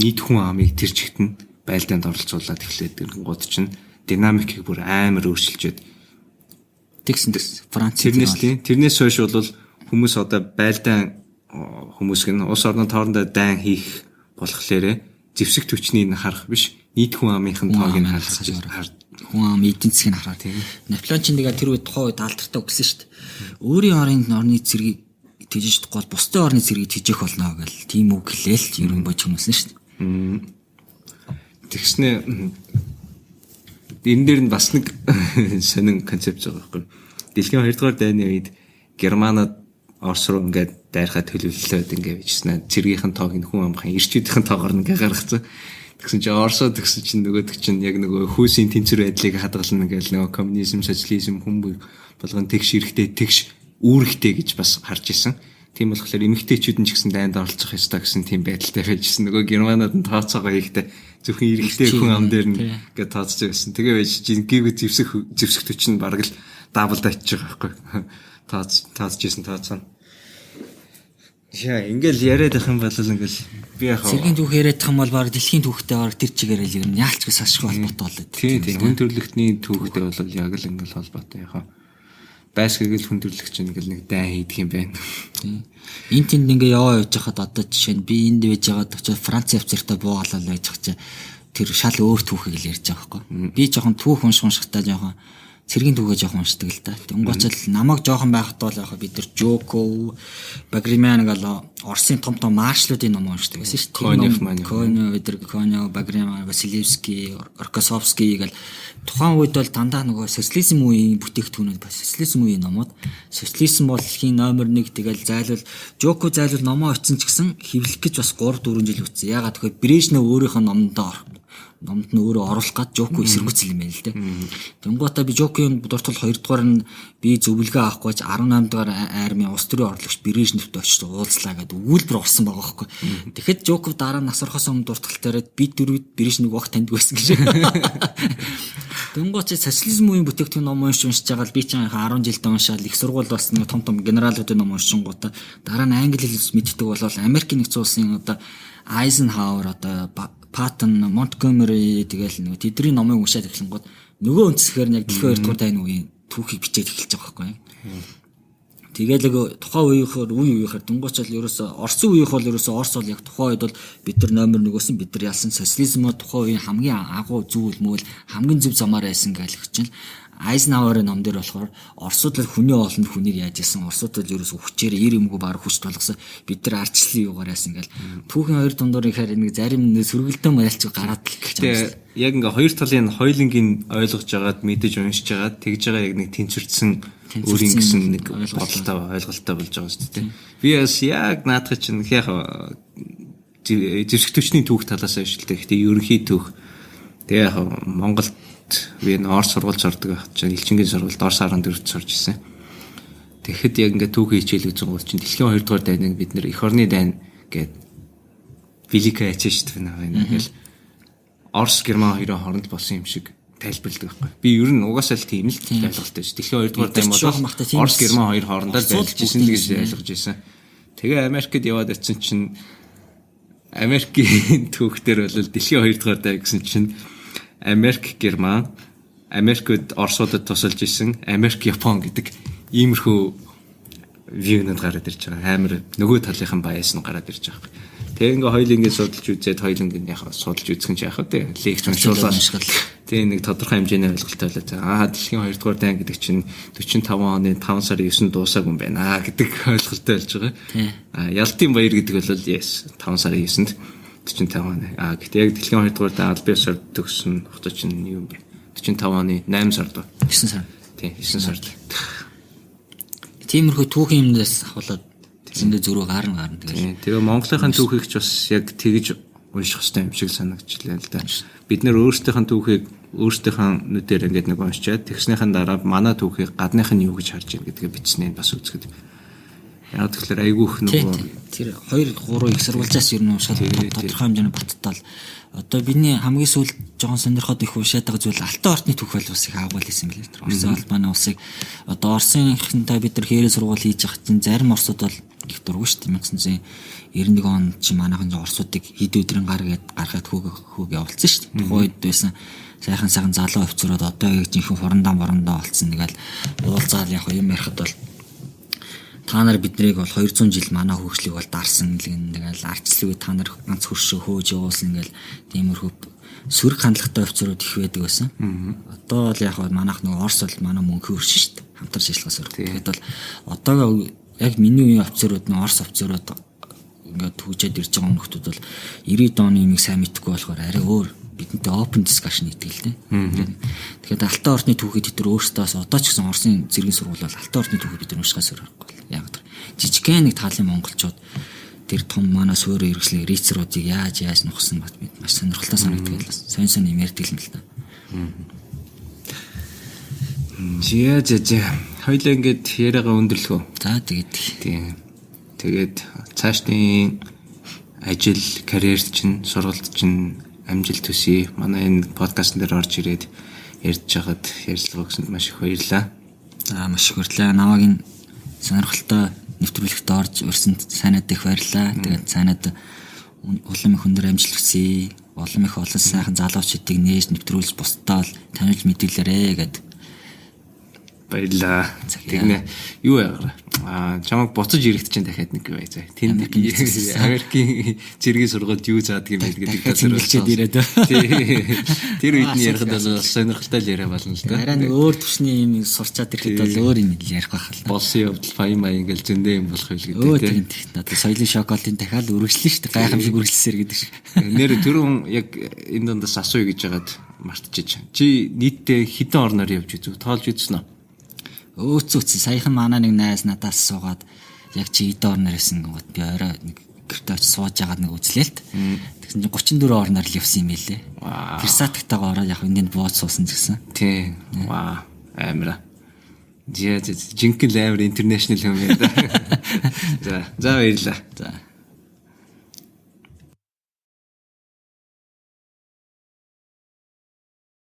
нийт хүн амыг тэр чигт нь байлдаанд оролцуулаад эхлээд гингууд чинь динамикийг бүр амар өөрчилчөөд тэгсэн Франц тэрнээс хойш бол хүмүүс одоо байлдаан хүмүүс гэн улс орнууд хоорондоо дайн хийх болохлээрэ зэвсэг түвшнийг нь харах биш, нийт хүн амынхын тоог нь харах хүн ам эдийн засгийг харах тийм. Наполеон чинь тэгээд тэр үед тухайн үед алдартай өгсөн шүү дээ. Өөрийн орны цэргийг тэжиж чадахгүй бол бусдын орны цэргийг тэжээх болно гэл тийм үг хэлээл ер нь бож хүмүүсэн шүү дээ. Тэгснэ энэ дээр нь бас нэг сонин концепц байгаа байхгүй. Дэлхийн 2 дугаар дайны үед Германод Орос руу ингээд дайрхаа төлөвлөлөөд ингээд бичсэн. Цэргийнхэн тоог нь хүн амхын ирчүүдийн тоогоор ингээд гаргацсан. Тэгсэн чинь Оросоо тэгсэн чинь нөгөөдөг чинь яг нөгөө хүйсийн тэнцвэр байдлыг хадгална гэл нөгөө коммунизм, социализм хүн болгон тэгш эрэхтэй, тэгш үүрэгтэй гэж бас харж исэн. Тийм болохоор эмэгтэйчүүд нь ч гэсэн дайнд оролцох ёстой гэсэн тийм байдалтай байжсэн. Нөгөө Германууд нь тооцоогоо хийхдээ зөвхөн эрэгтэй хүн ам дээр нь ингээд тооцож байсан. Тэгээ байж жинхэнэ зэвсэг төч нь бараг л даблд очиж байгаа байхгүй. Тооцож исэн тооцоо. Яа, ингээл яриад байх юм бол ингээл би яг цэргийн түүх яриад байх юм бол баг дэлхийн түүхтэй баг тэр чигээрэл ер нь яалчгүй сашгүй холбоотой болоод. Тийм, хүн төрөлхтний түүхтэй бол яг л ингээл холбоотой яхаа. Байсгийг л хүн төрөлхч ингээл нэг дайн хийдэг юм байна. Тийм. Энд тэнд ингээ яваа явж хахад одоо жишээ нь би энд байж байгаад очиж Франц явцартай буугалал байж хах чи тэр шал өөр түүхийг л ярьж байгаа байхгүй. Би жоохон түүх уншихтаа жоохон цэргийн түүхээ жоохон уншдаг л да. Тэнгуучл намайг жоохон байхад бол яг бид нар Жоков, Багримян гэл Оросын том том маршлуудын ном уншдаг байсан шүү дээ. Конев, эдэр Конев, Багримян, Василевский, Оркосовский гэл тухайн үед бол дандаа нөгөө социализм үеийн бүтээгдэхүүнүүд бас социализм үеийн номууд. Социализм бол дэлхийн номер 1 тэгэл зайлвал Жоков зайлвал номоо очсон ч гэсэн хэвлэх гэж бас 3 4 жил үтсэн. Ягаад гэвэл Брежнев өөрийнхөө номдоо номд нь өөрөө оруулах гад Жоко эсэргүүцэл юм байна л дээ. Тэнгуутаа би Жокогийн дуртал 2 дугаар нь би зөвлөгөө авахгүй ч 18 дугаар армийн улс төрийн орлогч Брежневтэй очиж уулзлаа гэдэг өгүүлбэр орсон байгаа байхгүй. Тэгэхэд Жоков дараа нь нас орохоос өмнө дуртал дээрээ би дөрүүд Брежнев огт таньдаг байсан гэж. Тэнгуут чи социализм үеийн бүтээгдэхүүн ном уншиж байгаа л би чинь 10 жилдээ уншаал их сургууль бас нэг том том генералуудын ном уншингуудаа дараа нь англи хэл мэддэг болол Америкийн нэгдсэн улсын одоо Айзенхауэр одоо Паттон, Монтгомери тэгэл нөгөө тэдний номыг уншаад эхлэнгууд нөгөө өнцгөр нь яг дэлхийн 2 дугаар дайны үеийн түүхийг бичээд эхэлж байгаа байхгүй юу. Тэгэл яг тухайн үеийнхээр үеийнхээр дүнгуучал ерөөсө Оросын үеийнх бол ерөөсө Орос бол яг тухайн үед бол бид нар номер 1 байсан, бид нар ялсан социализм бол тухайн үеийн хамгийн агуу зүйл мөл хамгийн зөв замаар байсан гэж чинь Айзенхауэрийн ном дээр болохоор Оросууд л хүний олонд хүнийг яаж исэн, Оросууд л ерөөсө хүчээр ир юмгүй баг хүч тулгасан, бид нар ардчлалын юугаар яасан ингээл түүхийн хоёр дундуур ихээр нэг зарим сөргөлдөн маялч гараад л гэж байна. Яг ингээ хоёр талын хоёулангийн ойлгож агаад мэдэж уншиж агаад тэгж байгаа яг нэг тэнцвэрсэн өөрийн гэсэн нэг бодолтой ойлголттой болж байгаа шүү дээ. Би бас яг наадах чинь яг зэвсэг төчний түүх талаас нь шилдэг. Гэтэ ерөнхий түүх тэгээ яг Монголд би энэ Орос сургуульд сурдаг байх чинь Элчингийн сургуульд Орос 14-д сурж исэн. Тэгэхэд яг ингээ түүхийн хичээл үзэн гол чинь дэлхийн 2 дугаар дайныг бид нэр эх орны дайн гээд Великая Отечественная война гэл Орос Герман хоёрын хооронд болсон юм шиг тайлбарладаг байхгүй. Би ер нь угаасаа л тийм л ойлголттой ш. Дэлхийн 2 дугаар дайн бол Орос Герман хоёр хоорондоо байлж исэн л гэж ойлгож исэн. Тэгээ Америкт яваад очисон чинь Америкийн түүхтэр бол дэлхийн 2 дугаар дайн гэсэн чинь Америк, Герман, Америкууд Оросуудад тусалж исэн, Америк, Япон гэдэг иймэрхүү вьюнууд гараад ирж байгаа. Амар нөгөө талынхан баяс нь гараад ирж байгаа. Тэгээ ингээ хоёулынгээ судалж үзээд хоёулынг яг судалж үзэх нь яах вэ? Лекц уншуулаад тэгээ нэг тодорхой хэмжээний ойлголттой болоо. Аа дэлхийн 2 дугаар дайн гэдэг чинь 45 оны 5 сарын 9-нд дуусаагүй юм байна гэдэг ойлголттой болж байгаа. Аа Ялтын баяр гэдэг бол yes 5 сарын 9-нд 45 оны. Аа гэхдээ яг дэлхийн 2 дугаар дайн албан ёсоор төгссөн хугацаа чинь юу юм бэ? 45 оны 8 сард. 9 сар. Тийм 9 сард. Тиймэрхүү түүхийн юмнаас авахлаад зөндөө зөрүү гарна тэгэл. Тэгээ Монголынхаа түүхийг ч бас яг тэгж унших хэрэгтэй юм шиг санагдчихлаа л да. Бид нэр өөрсдийнх нь түүхийг өөрсдийнх нь нүдээр ингээд нэг уншчаад тэгснийхэн дараа манай түүхийг гадных нь юу гэж харж байна гэдгээ бичснээ бас үзэхэд. Яг тэгэхээр айгүйх нөгөө тэр 2 3 их сурвалжаас ер нь уншаад тодорхой хэмжээний боттол одоо бидний хамгийн сүүлд жоохон сонирхоод их уншаад байгаа зүйл Алтан ордны түүх бол бас их агуул хийсэн билээ. Тэр Орсын албаны улсыг одоо Орсынхантай бид нар хээрээ сургууль хийж явах чинь зарим Оросууд бол их дургүй шүү дээ. 1991 он чинь манайхан Оросуудыг хэд өдрийн гар гээд гаргаад хүүг явуулсан шүү дээ. Тухайн үед байсан сайхан сайхан залуу офицерууд одоо яг жинхэнэ хурандаа морандаа олцсон. Тэгэл уулзаал яг юм ярихад бол та нар биднийг бол 200 жил манай хөгжлийг бол дарсан гэл тэгэл ардчлалыг та нар ганц хөршөө хөөж явуулсан гэл тиймэрхүү сөрөг хандлагатай офицерууд их байдаг байсан. Одоо бол яг манайх нэг Орос бол манай мөнхөн хөрш шүү дээ. Хамтарч ажиллах сөрөг. Тэгэхээр бол одоогоо яг миний үеийн офицерууд нь Орос офицерууд ингээд түгжээд ирж байгаа хүмүүстүүд бол 90-ад оны юмыг сайн мэдэхгүй болохоор арай өөр бидэнтэй open discussion хийдэг л дээ. Тэгэхээр Алтан ордны түүхийг тэд нар өөрсдөө бас одоо ч гэсэн Оросын зэргийн сургууль бол Алтан ордны түүхийг бид нар уншихаас өөр аргагүй. Яг тэр жижигхэн нэг таалын монголчууд тэр том манай суурь хэрэгслийн рицруудыг яаж яаж нухсан бат бид маш сонирхолтой санагддаг л бас сонь сонь юм ярьдаг юм л да. Жия жа жа. Хоёлаа ингээд яриагаа өндөрлөх үү? За тэгээд. Тийм. Тэгээд цаашдын ажил, карьер чинь, сургалт чинь амжилт хүсье. Манай энэ подкастн дээр орж ирээд ярьж байхад ярилцлага өгсөнд маш их баярлалаа. За маш их баярлалаа. Намайг энэ сонирхолтой нэвтрүүлэгт орж урьсанд сайнаад их баярлалаа. Тэгээд сайнаад улам их өндөр амжилт хүсье. Улам их олон сайхан залуучуудыг нээж нэвтрүүлж бусдаа л танилж мэдүүлээрэ гэд. Баярлалаа. Тэгнэ юу яагараа. Чамайг буцаж ирэхэд чинь дахиад нэг юу заа. Тэнд Америкийн цэргийн сургуульд юу заадаг юм бэ гэдэг талаар хэлчихэд ирээд. Тэр үед нь ярихад бол сонирхолтой л яриа болно л да. Арай нэг өөр төвшний юм сурчаад ирэхэд бол өөр юм ярих байх л. Болсон явдал файн маяг ингээл зөндөө юм болох байл гэдэг тийм. Тийм. Одоо соёлын шоколадын дахиад үргэлжлэн шүү дээ. Гайхамшиг үргэлжлсээр гэдэг шиг. Нэр түрүүн яг энэ дундаас асууя гэж хагаад мартчихэж. Чи нийтдээ хэдэн орноор явж үзв? Тоолж үзсэн үү? Өөцөө саяхан манай нэг найз надаас суугаад яг чи эдэн орноор байсан гот би орой нэг гэртээ очиж сууж агаад нэг үзлээ л т. Тэгсэн чинь 34 орноор л явсан юм байлээ. Тэр сатагтайгаа ороод яг энд бууж суусан ч гэсэн. Тийм. Вау. Амира. Жинхэнэ амар интернэшнл юм байна. За, за баярлалаа. За.